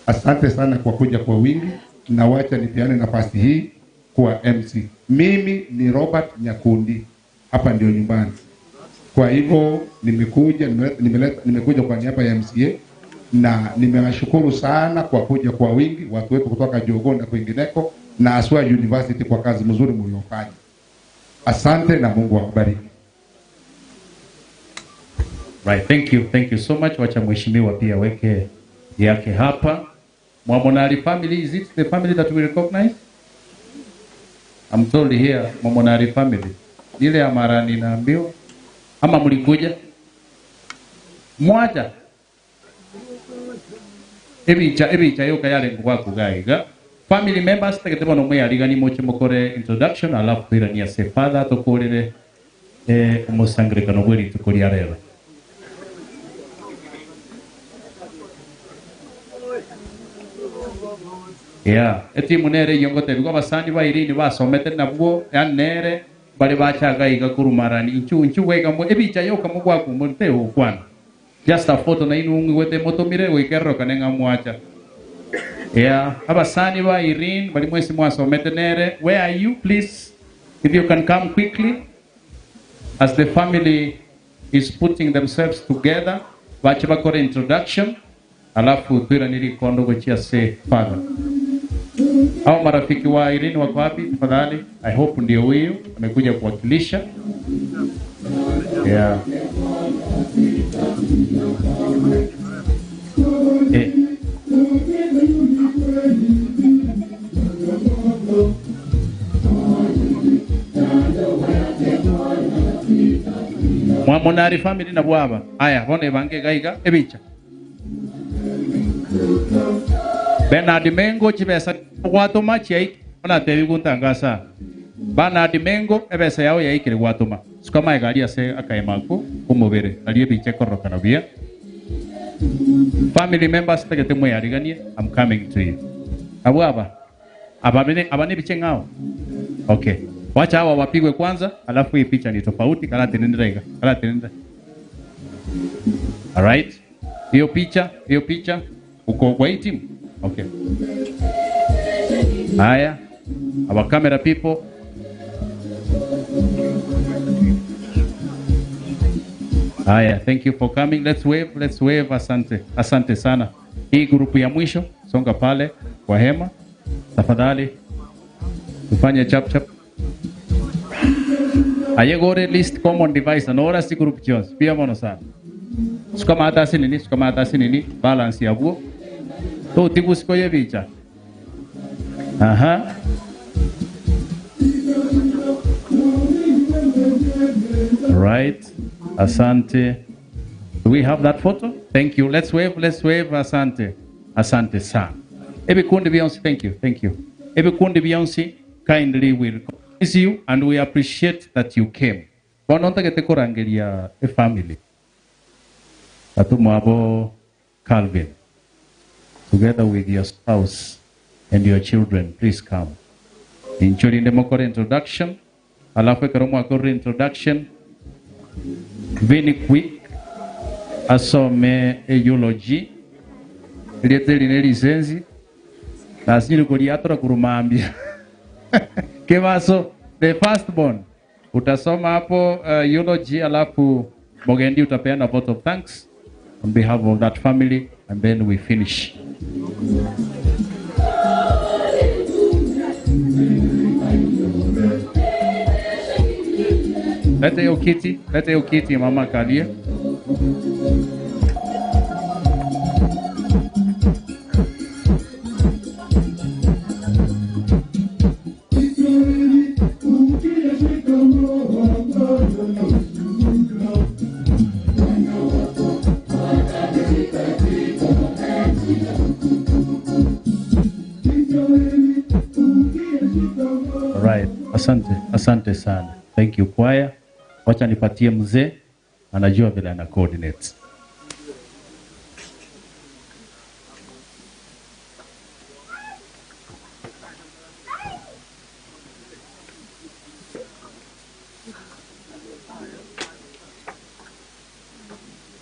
Speaker 12: Asante sana kwa kuja kwa wingi, na wacha nipeane nafasi hii kwa MC. Mimi ni Robert Nyakundi, hapa ndio nyumbani. Kwa hivyo nimekuja kwa niaba ya MCA na nimewashukuru sana kwa kuja kwa wingi watu wetu kutoka Jogoo na kwingineko na Aswa University kwa kazi mzuri mliofanya. Asante na Mungu awabariki.
Speaker 10: Right, thank you, thank you so much. Wacha mheshimiwa pia aweke yake hapa. Mwamonari family, is it the family that we recognize? I'm told here Mwamonari family. Ile ya Marani naambiwa ama mlikuja? Mwaja. Ebicha ebicha yoka yale ngwa gaiga. Family members tegete bono mwe moche mokore introduction alafu twirania se father tukurire omusangirikano bwe rituko ria rero. Yeah, etimu nere iyo ngote bigo abasani ba Irene basomete nabwo yani nere bari bachaga iga kurumarani inchu inchu wega mo ebicha yoka mo gwaku mo te ukwana. Just a photo na inu ngwete motomire wikerro kanenga mwacha. Yeah, abasani ba Irene bari mwesi mwasomete nere. Where are you, please? If you can come quickly as the family is putting themselves together, bache bakore introduction alafu twiraniri kondo gochia se father. Hao marafiki wa Irene wako wapi tafadhali? I hope ndio huyu amekuja kuwakilisha. Yeah. Eh. Mwamonari family na bwaba. Aya, bone bange gaiga ebicha. Bernard Mengo chibesa gwatuma chiai ona tebi guntangasa. Bernard Mengo ebesa yao yaikire gwatuma. Sukama egari ase akaemaku umubere ali ebicha korokana bia. Family members tegete mwe ariganie, I'm coming to you. Abwaba. Abamene abane biche ngao. Okay. Wacha hawa wapigwe kwanza, alafu hii picha ni tofauti kala tenendera iga. Kala tenendera. All right. Hiyo picha uko kwa hii timu. Okay. Haya. Our camera people. Haya, thank you for coming. Let's wave, let's wave. Asante. Asante sana. Hii grupu ya mwisho, songa pale kwa hema. Tafadhali. Tufanye chap chap. Ayegore list common device na ora si group chos. Pia mono sana. Sukama hata sinini, sukama hata sinini, balance ya buo. To tigu siko ye bicha. Aha. Right. Asante. Do we have that photo? Thank you. Let's wave, let's wave. Asante. Asante sana. Ebikundi Beyonce, thank you, thank you. Ebikundi Beyonce, kindly we recognize you and we appreciate that you came. Bono ntagete kurangeria a family. Atumwabo Calvin, together with your spouse and your children, please come. Inchurinde mokore introduction, alafu ekero mwakore introduction, very quick, asome a eulogy, riete rine lisensi, nasinyiri kuliatura kurumambia. Kebaso, the firstborn, utasoma hapo eulogy, alafu Mogendi utapeana vote of thanks on behalf of that family, and then we finish. Lete hiyo kiti, lete hiyo kiti mama kalie. Right. Asante, asante sana. Thank you choir. Wacha nipatie mzee, anajua vile ana coordinate.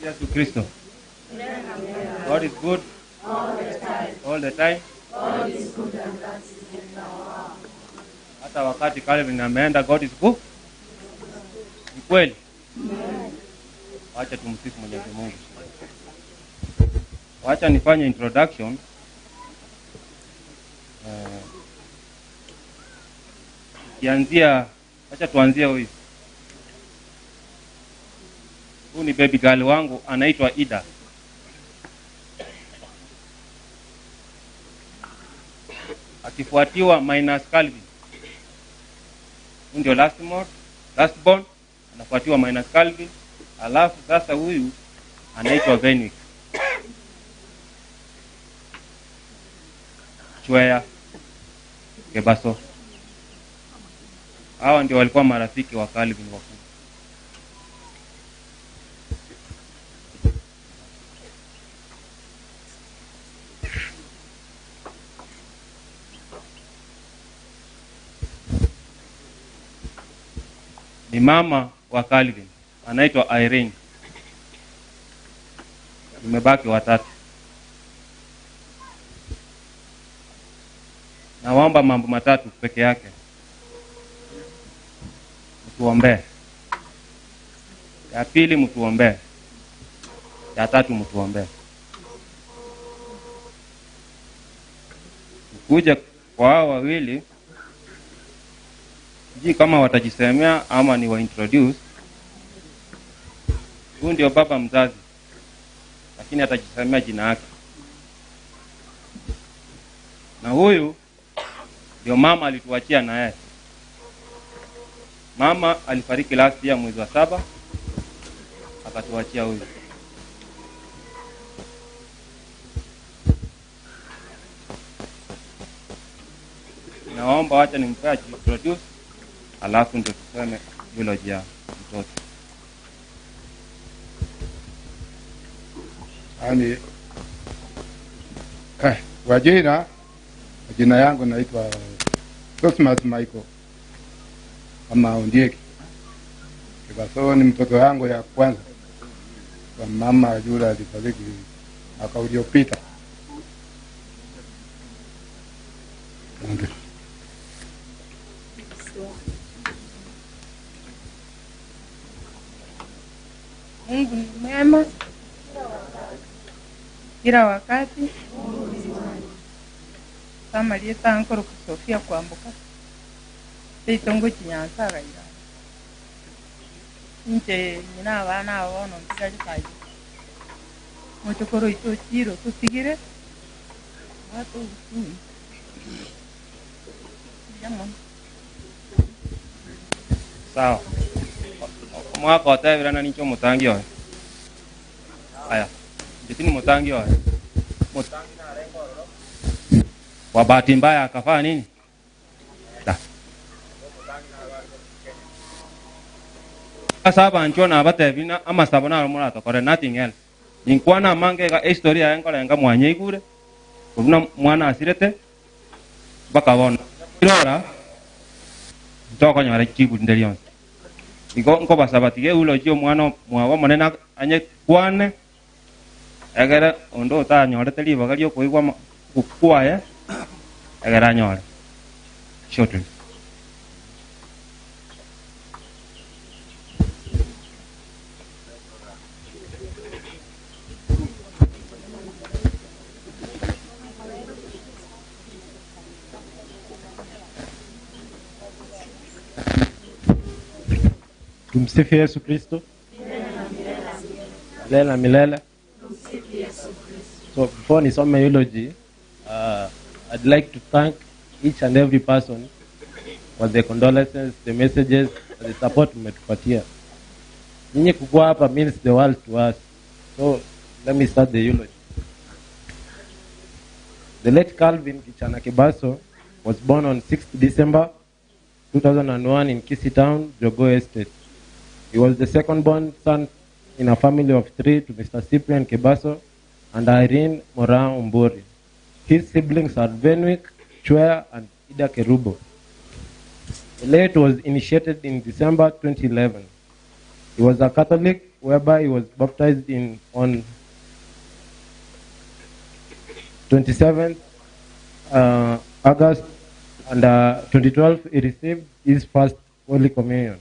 Speaker 13: Yesu Kristo. God is good all the time. Hata wakati Calvin ameenda, God is good. Ni kweli. Wacha tumsifu Mwenyezi Mungu. Wacha nifanye introduction. Eh, Tukianzia, wacha tuanzie huyu. Huyu ni baby girl wangu anaitwa Ida. Akifuatiwa minus Calvin. Huyu ndio last born, last born anafuatiwa minus Calvin. Alafu sasa huyu anaitwa Venwick. Chwea Kebaso. Hawa ndio walikuwa marafiki wa Calvin wakubwa. Ni mama wa Calvin anaitwa Irene. Nimebaki watatu. Nawaomba mambo matatu peke yake, mtuombee. Ya pili mtuombee, ya tatu mtuombee. Kuja kwa hao wawili, sijui kama watajisemea ama ni waintroduce. Huyu ndio baba mzazi, lakini atajisemea jina yake, na huyu ndio mama alituachia na yeye. Mama alifariki last year mwezi wa saba, akatuachia huyu. Naomba wacha nimpe ajiintroduce, alafu ndio tuseme eulogy ya mtoto.
Speaker 14: Yaani, eh, kwa jina jina yangu naitwa Cosmas Michael ama Ondieki. Kibaso ni mtoto yangu ya kwanza kwa mama yule alifariki mwaka uliopita. Asante.
Speaker 15: Mungu ni mwema kila wakati. Samalie tankoro kusofia kwambuka teitongo chinyansaga ira inche nyina abana abo bono ntigari kayi mochokoro oito ochire ototigire bwate obusuni mbuya mono.
Speaker 13: Sawa. Omwaka otebirana ninche omotangi oye. Aya, inche tindi motangi oye. Motangi narenge ororo. Kwa bahati mbaya akafanya nini? Da. Ase abanchwa nabatebi na amasabo naro moratokore nothing else. Ninkwana amange iga ehistory yaye nkorenga mwanyeigure, korwa buna mwana asirete mpaka bono. Irora ntokonyora chibu rinde rionsi. Igo nkobasaba tiga eulogy omwana mwago omonene anye kwane egere onde otanyorete ribaga ria okoigwa ama okwaye egere anyore shortly.
Speaker 16: Tumsifu Yesu Kristo. Milele na milele. So before nisome eulogy, I'd like to thank each and every person for the condolences, the messages, and the support mmetupatia. Nyinyi kukua hapa means the world to us. So let me start the eulogy. The late Calvin Kichana Kibaso was born on 6th December 2001 in Kisii Town, Jogoo Estate. He was the second born son in a family of three to Mr. Cyprian Kibaso and Irene Moran Umburi. His siblings are Venwick, Chwea, and Ida Kerubo. The late was initiated in December 2011. He was a Catholic, whereby he was baptized in on 27th August and 2012. He received his first Holy Communion.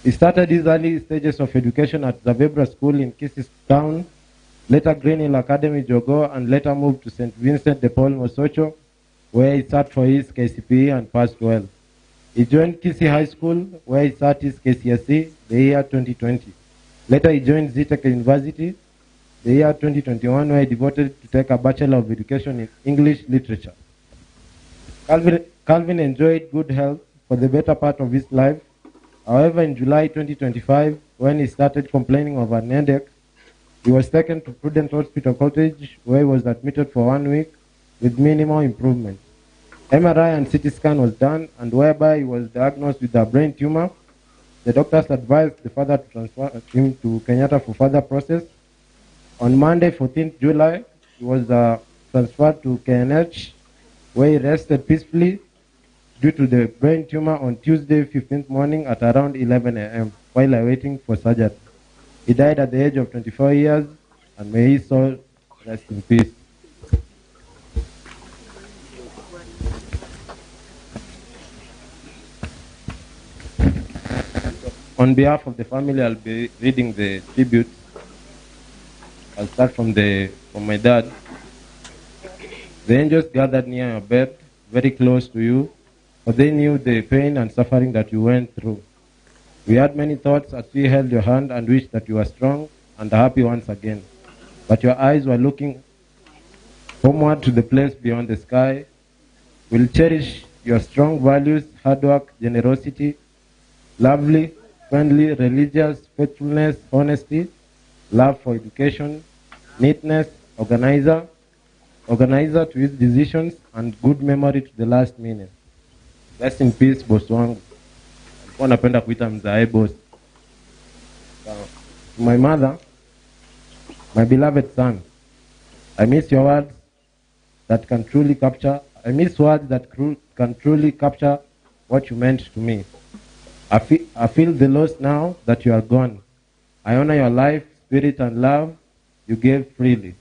Speaker 16: He started his early stages of education at Zavebra School in Kisii Town. later Green Hill Academy Jogo, and later moved to St. Vincent de Paul Mosocho, where he sat for his KCPE and passed well. He joined Kisii High School, where he sat his KCSE the year 2020. Later, he joined Zetech University the year 2021, where he devoted to take a Bachelor of Education in English Literature. Calvin, Calvin enjoyed good health for the better part of his life. However, in July 2025, when he started complaining of an headache, he was taken to Prudent Hospital Cottage, where he was admitted for one week with minimal improvement. MRI and CT scan was done, and whereby he was diagnosed with a brain tumor. The doctors advised the father to transfer him to Kenyatta for further process. On Monday, 14th July, he was uh, transferred to KNH, where he rested peacefully due to the brain tumor on Tuesday, 15th morning at around 11 a.m. while awaiting for surgery. He died at the age of 24 years, and may his soul rest in peace. On behalf of the family, I'll be reading the tribute. I'll start from the from my dad. The angels gathered near your bed, very close to you, for they knew the pain and suffering that you went through. We had many thoughts as we held your hand and wished that you were strong and happy once again. But your eyes were looking homeward to the place beyond the sky. We'll cherish your strong values, hard work, generosity, lovely, friendly, religious, faithfulness, honesty, love for education, neatness, organizer, organizer to his decisions, and good memory to the last minute. Rest in peace, boss wangu. Alikuwa napenda kuita mzae boss. So, to my mother, my beloved son, I miss your words that can truly capture, I miss words that cru- can truly capture what you meant to me. I feel, I feel the loss now that you are gone. I honor your life, spirit, and love you gave freely.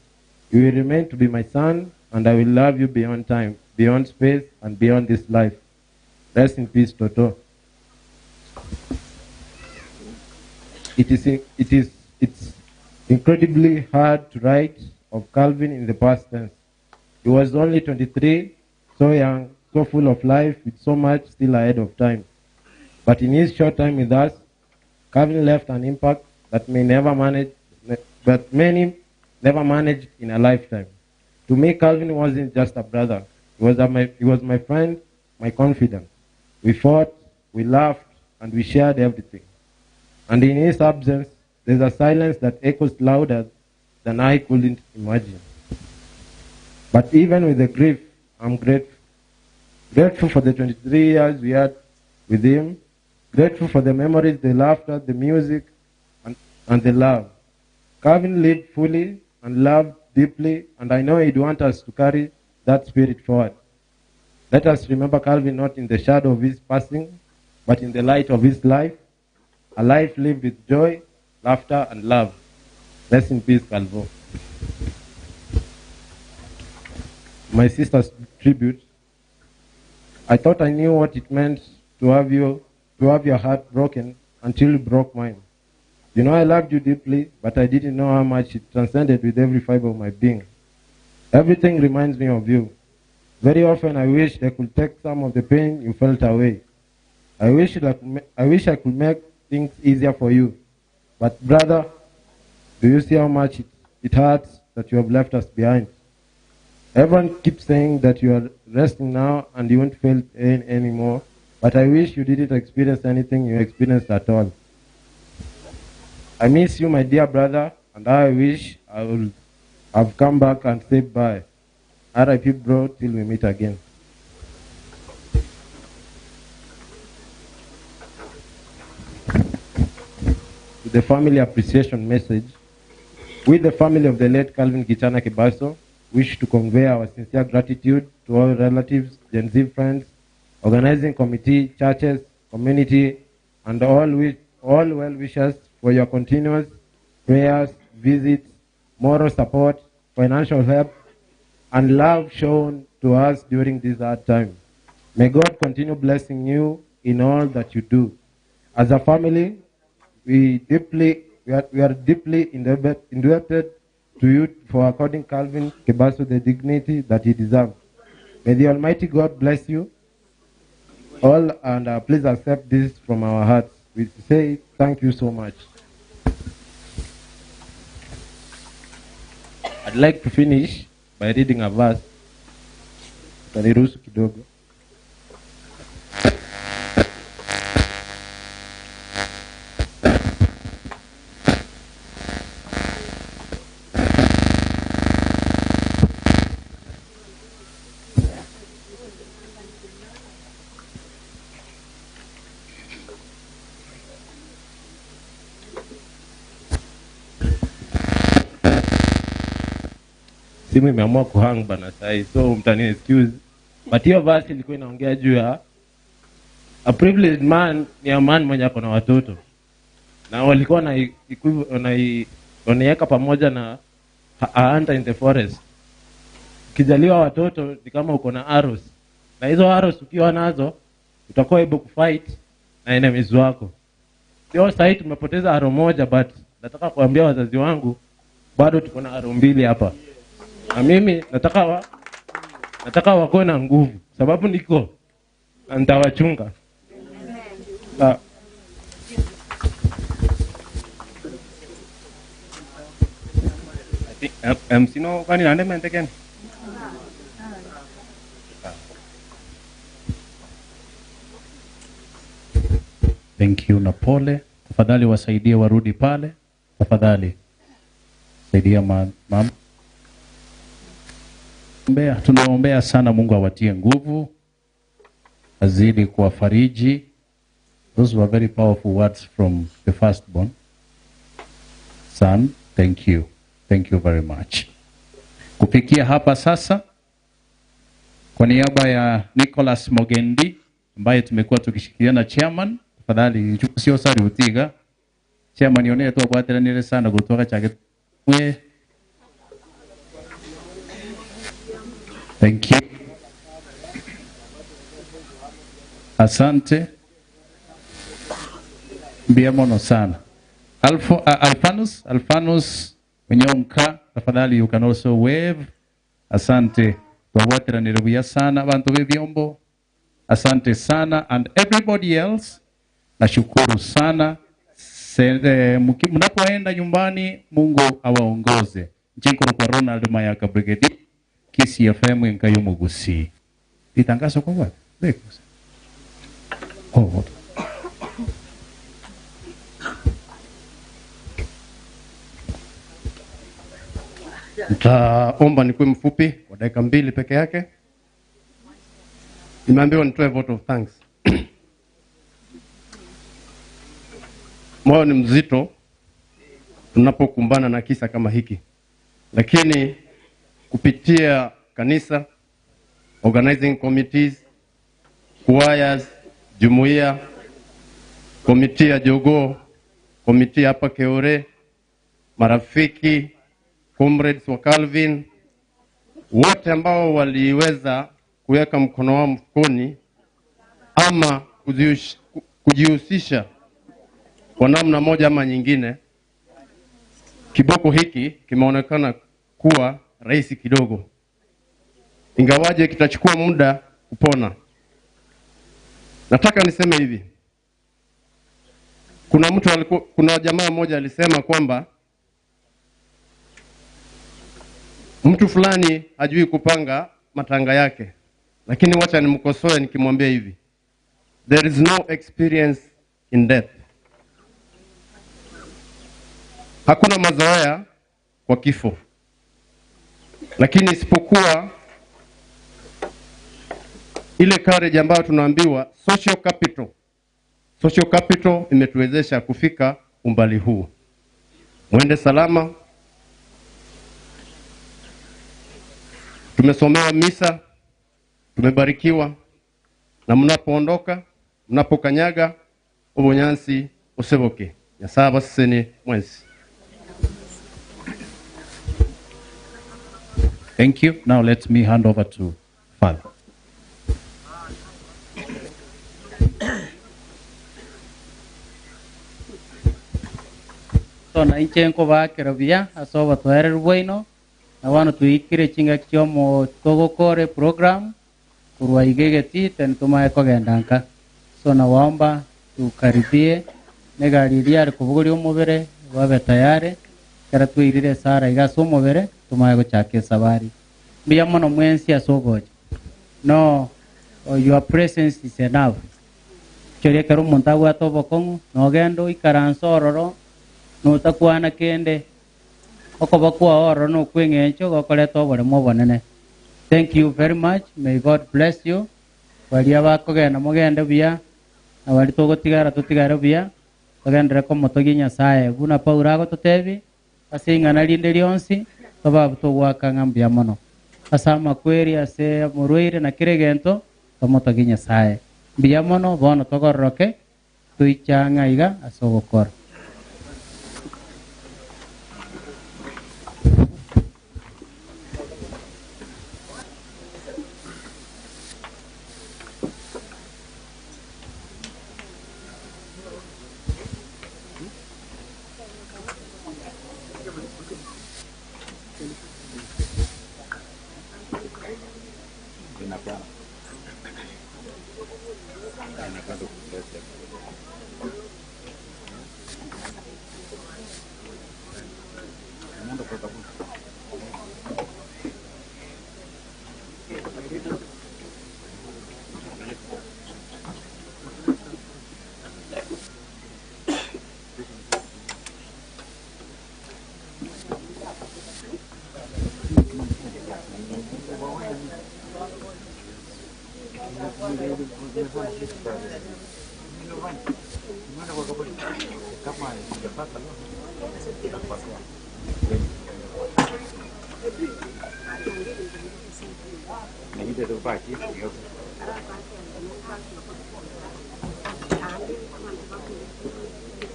Speaker 16: You will remain to be my son, and I will love you beyond time, beyond space, and beyond this life. Rest in peace, Toto. It is, it is, it's incredibly hard to write of Calvin in the past tense. He was only 23, so young, so full of life, with so much still ahead of time. But in his short time with us, Calvin left an impact that may never manage, but many never managed in a lifetime. To me, Calvin wasn't just a brother. He was, a, my, he was my friend, my confidant. We fought, we laughed, and we shared everything. And in his absence, there's a silence that echoes louder than I couldn't imagine. But even with the grief, I'm grateful. Grateful for the 23 years we had with him. Grateful for the memories, the laughter, the music, and, and the love. Calvin lived fully and loved deeply, and I know he'd want us to carry that spirit forward. Let us remember Calvin not in the shadow of his passing, but in the light of his life, a life lived with joy, laughter, and love. Rest in peace, Calvo. My sister's tribute. I thought I knew what it meant to have you, to have your heart broken until you broke mine. You know, I loved you deeply, but I didn't know how much it transcended with every fiber of my being. Everything reminds me of you. Very often, I wish I could take some of the pain you felt away. I wish, I could, ma- I wish I could make things easier for you. But, brother, do you see how much it, it hurts that you have left us behind? Everyone keeps saying that you are resting now and you won't feel pain anymore, but I wish you didn't experience anything you experienced at all. I miss you, my dear brother, and I wish I would have come back and said bye. RIP, bro, till we meet again. To the family appreciation message, with the family of the late Calvin Kichana Kibaso, wish to convey our sincere gratitude to all relatives, Gen Z friends, organizing committee, churches, community, and all, wi- all well wishers for your continuous prayers, visits, moral support, financial help, and love shown to us during this hard time. May God continue blessing you in all that you do. As a family, we deeply we are, we are deeply indebted, indebted to you for according Calvin Kebaso the dignity that he deserves. May the Almighty God bless you all and uh, please accept this from our hearts. We say thank you so much. I'd like to finish by reading a verse. Utaniruhusu kidogo. Simu imeamua kuhang bana sahi, so mtani excuse. But hiyo verse ilikuwa inaongea juu ya a privileged man ni a man mwenye ako na watoto na walikuwa na wanaiweka pamoja na a hunter in the forest. Ukijaliwa watoto ni kama uko na arrows, na hizo arrows ukiwa nazo utakuwa able kufight na enemies wako. Sio sahii tumepoteza arrow moja, but nataka kuambia wazazi wangu bado tuko na arrow mbili hapa, na mimi nataka wa, nataka wakuwe na nguvu, sababu niko na nitawachunga. Sawa.
Speaker 13: I think MC no kani nande mente ken.
Speaker 10: Thank you na pole. Tafadhali wasaidie warudi pale. Tafadhali saidia ma, mama. Ombea, tunaombea sana Mungu awatie nguvu, azidi kuwafariji. Those were very powerful words from the firstborn son. Thank you. Thank you very much. Kufikia hapa sasa, kwa niaba ya Nicholas Mogendi ambaye tumekuwa tukishirikiana chairman, tafadhali sio sari utiga chairman yone twagwatiranire sana gutoka chake we Thank you. Asante. Mbia mono sana. Alfo, Alfanus, Alfanus Wenyonka, tafadhali you can also wave. Asante. Twagwatiranire buya sana bantu b'ebyombo. Asante sana and everybody else. Nashukuru sana. Mnapoenda nyumbani Mungu awaongoze. Nchinkuru kwa Ronald Mayaka Brigadier. Kisii FM nkayo mugusi. Litangazo kwa wapi? Beko. Oh, what?
Speaker 17: Nitaomba nikuwe mfupi kwa dakika mbili peke yake. Nimeambiwa nitoe vote of thanks. Moyo ni mzito tunapokumbana na kisa kama hiki, lakini kupitia kanisa, organizing committees, choirs, jumuiya, komiti ya Jogoo, komiti hapa Keore, marafiki, comrades wa Calvin, wote ambao waliweza kuweka mkono wao mfukoni ama kujihusisha kwa namna moja ama nyingine, kiboko hiki kimeonekana kuwa rahisi kidogo, ingawaje kitachukua muda kupona. Nataka niseme hivi, kuna mtu aliku, kuna jamaa mmoja alisema kwamba mtu fulani hajui kupanga matanga yake, lakini wacha nimkosoe nikimwambia hivi, there is no experience in death. Hakuna mazoea kwa kifo, lakini isipokuwa ile courage ambayo tunaambiwa social capital. Social capital imetuwezesha kufika umbali huu. Mwende salama. Tumesomewa misa, tumebarikiwa, na mnapoondoka, mnapokanyaga ubunyansi useboke. Nyasaye abaseseni mwensi.
Speaker 10: Thank you. Now let me hand over to Father.
Speaker 1: So So na inche nkobakera buya ase obotoereru bwaino, na bono twikire chingaki chiomo togokora eprogram korwa iga egetii then tomae kogenda nka. So nawaomba tukaribie na egari eria yare kobogoria omobere babe tayari ekero twairire esara iga ase omobere tomae gochaka esabari. Mbuya mono mwensi ase ogocha. No your presence is enough. Chiria ekero omonto abwate obokong'u, nogende oikaranse ororo, notakwana kende, okoba kwao ororo nokwa eng'encho gokoreta oboremo obonene. Thank you very much, may God bless you. Baria bakogenda mogende buya, na baria togotigara totigare buya, togenderere komotogia Nyasaye buna Paulo agototebia, ase ing'ana rinde rionsi, tobe abwo togoaka ng'a mbuya mono. Ase amakweri, ase omorwaire, na kera egento, tomotogie Nyasaye. Mbuya mono, bono togororoke, toiche ang'e aiga ase ogokora.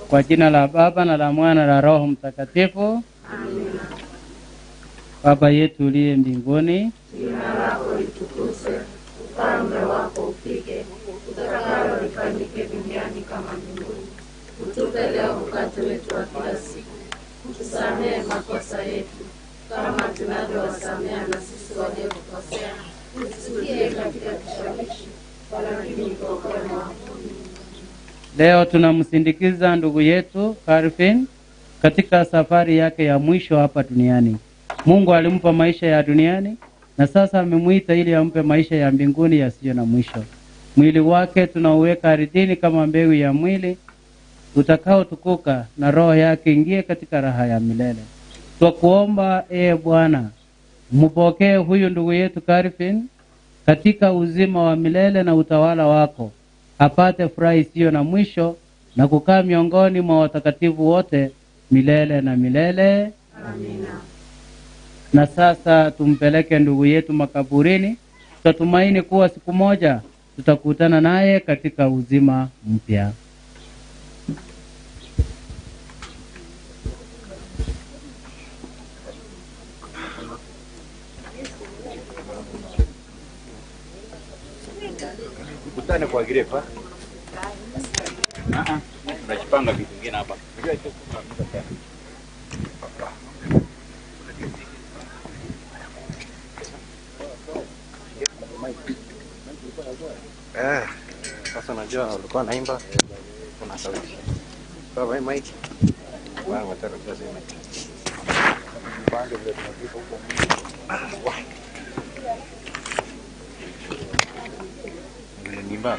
Speaker 1: Kwa jina la Baba na la Mwana na la Roho Mtakatifu. Baba yetu uliye mbinguni,
Speaker 8: Jina lako litukuzwe, ufalme wako ufike, utakalo lifanyike duniani kama mbinguni. Utupe leo mkate wetu wa kila siku, utusamehe makosa yetu kama tunavyowasamea na sisi waliotukosea, usitutie katika kishawishi, walakini utuokoe maovuni.
Speaker 1: leo tunamsindikiza ndugu yetu Calvin katika safari yake ya mwisho hapa duniani. Mungu alimpa maisha ya duniani na sasa amemwita ili ampe maisha ya mbinguni yasiyo na mwisho. Mwili wake tunauweka ardhini kama mbegu ya mwili utakaotukuka na roho yake ingie katika raha ya milele. Twakuomba ee Bwana, mpokee huyu ndugu yetu Calvin katika uzima wa milele na utawala wako, apate furaha isiyo na mwisho na kukaa miongoni mwa watakatifu wote milele na milele.
Speaker 8: Amina.
Speaker 1: Na sasa tumpeleke ndugu yetu makaburini, tutatumaini kuwa siku moja tutakutana naye katika uzima mpya.
Speaker 18: Tukutane kwa grepa. Ah ah, tunajipanga vitu vingine hapa.
Speaker 19: Eh, sasa unajua ulikuwa naimba kuna sauti. Sawa, hii mic. Bwana nataka kujaza hii mic. Nimba.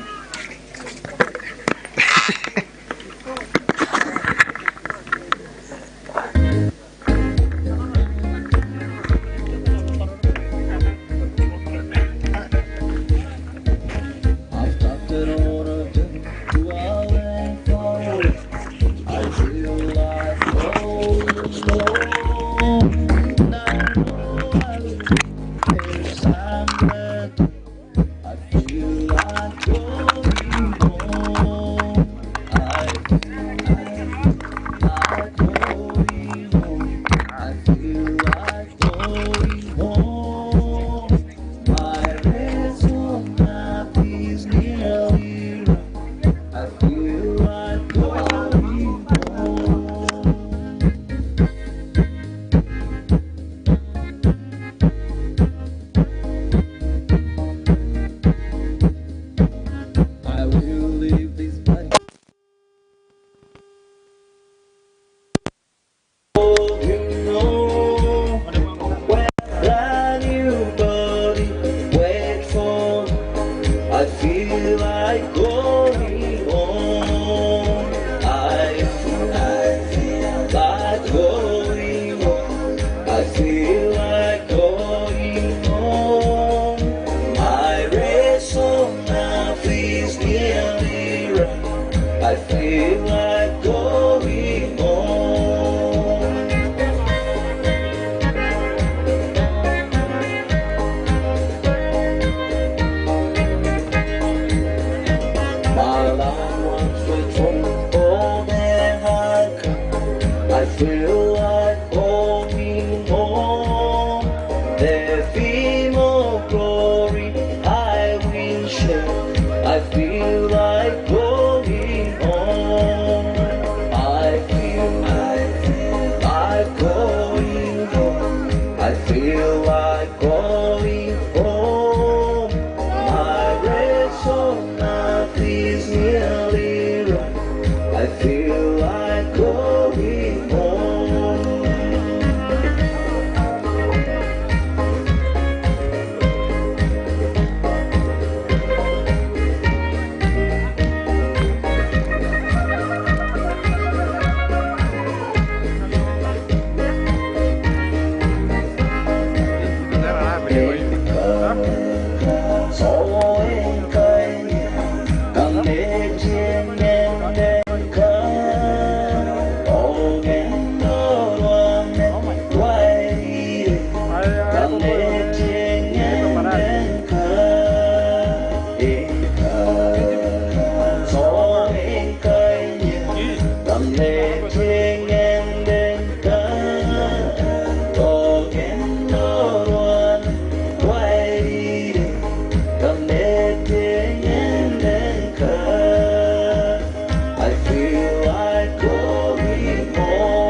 Speaker 20: I feel like going home. I feel like going home. I feel like going home. My race on earth is nearly run. I feel like going home. My loved ones wait for me all that I come. I feel like going home. The theme of glory I will share. I feel like going home. I feel like going home. I feel like going home. My race on earth is nearly run. I feel like going home. I feel like going home.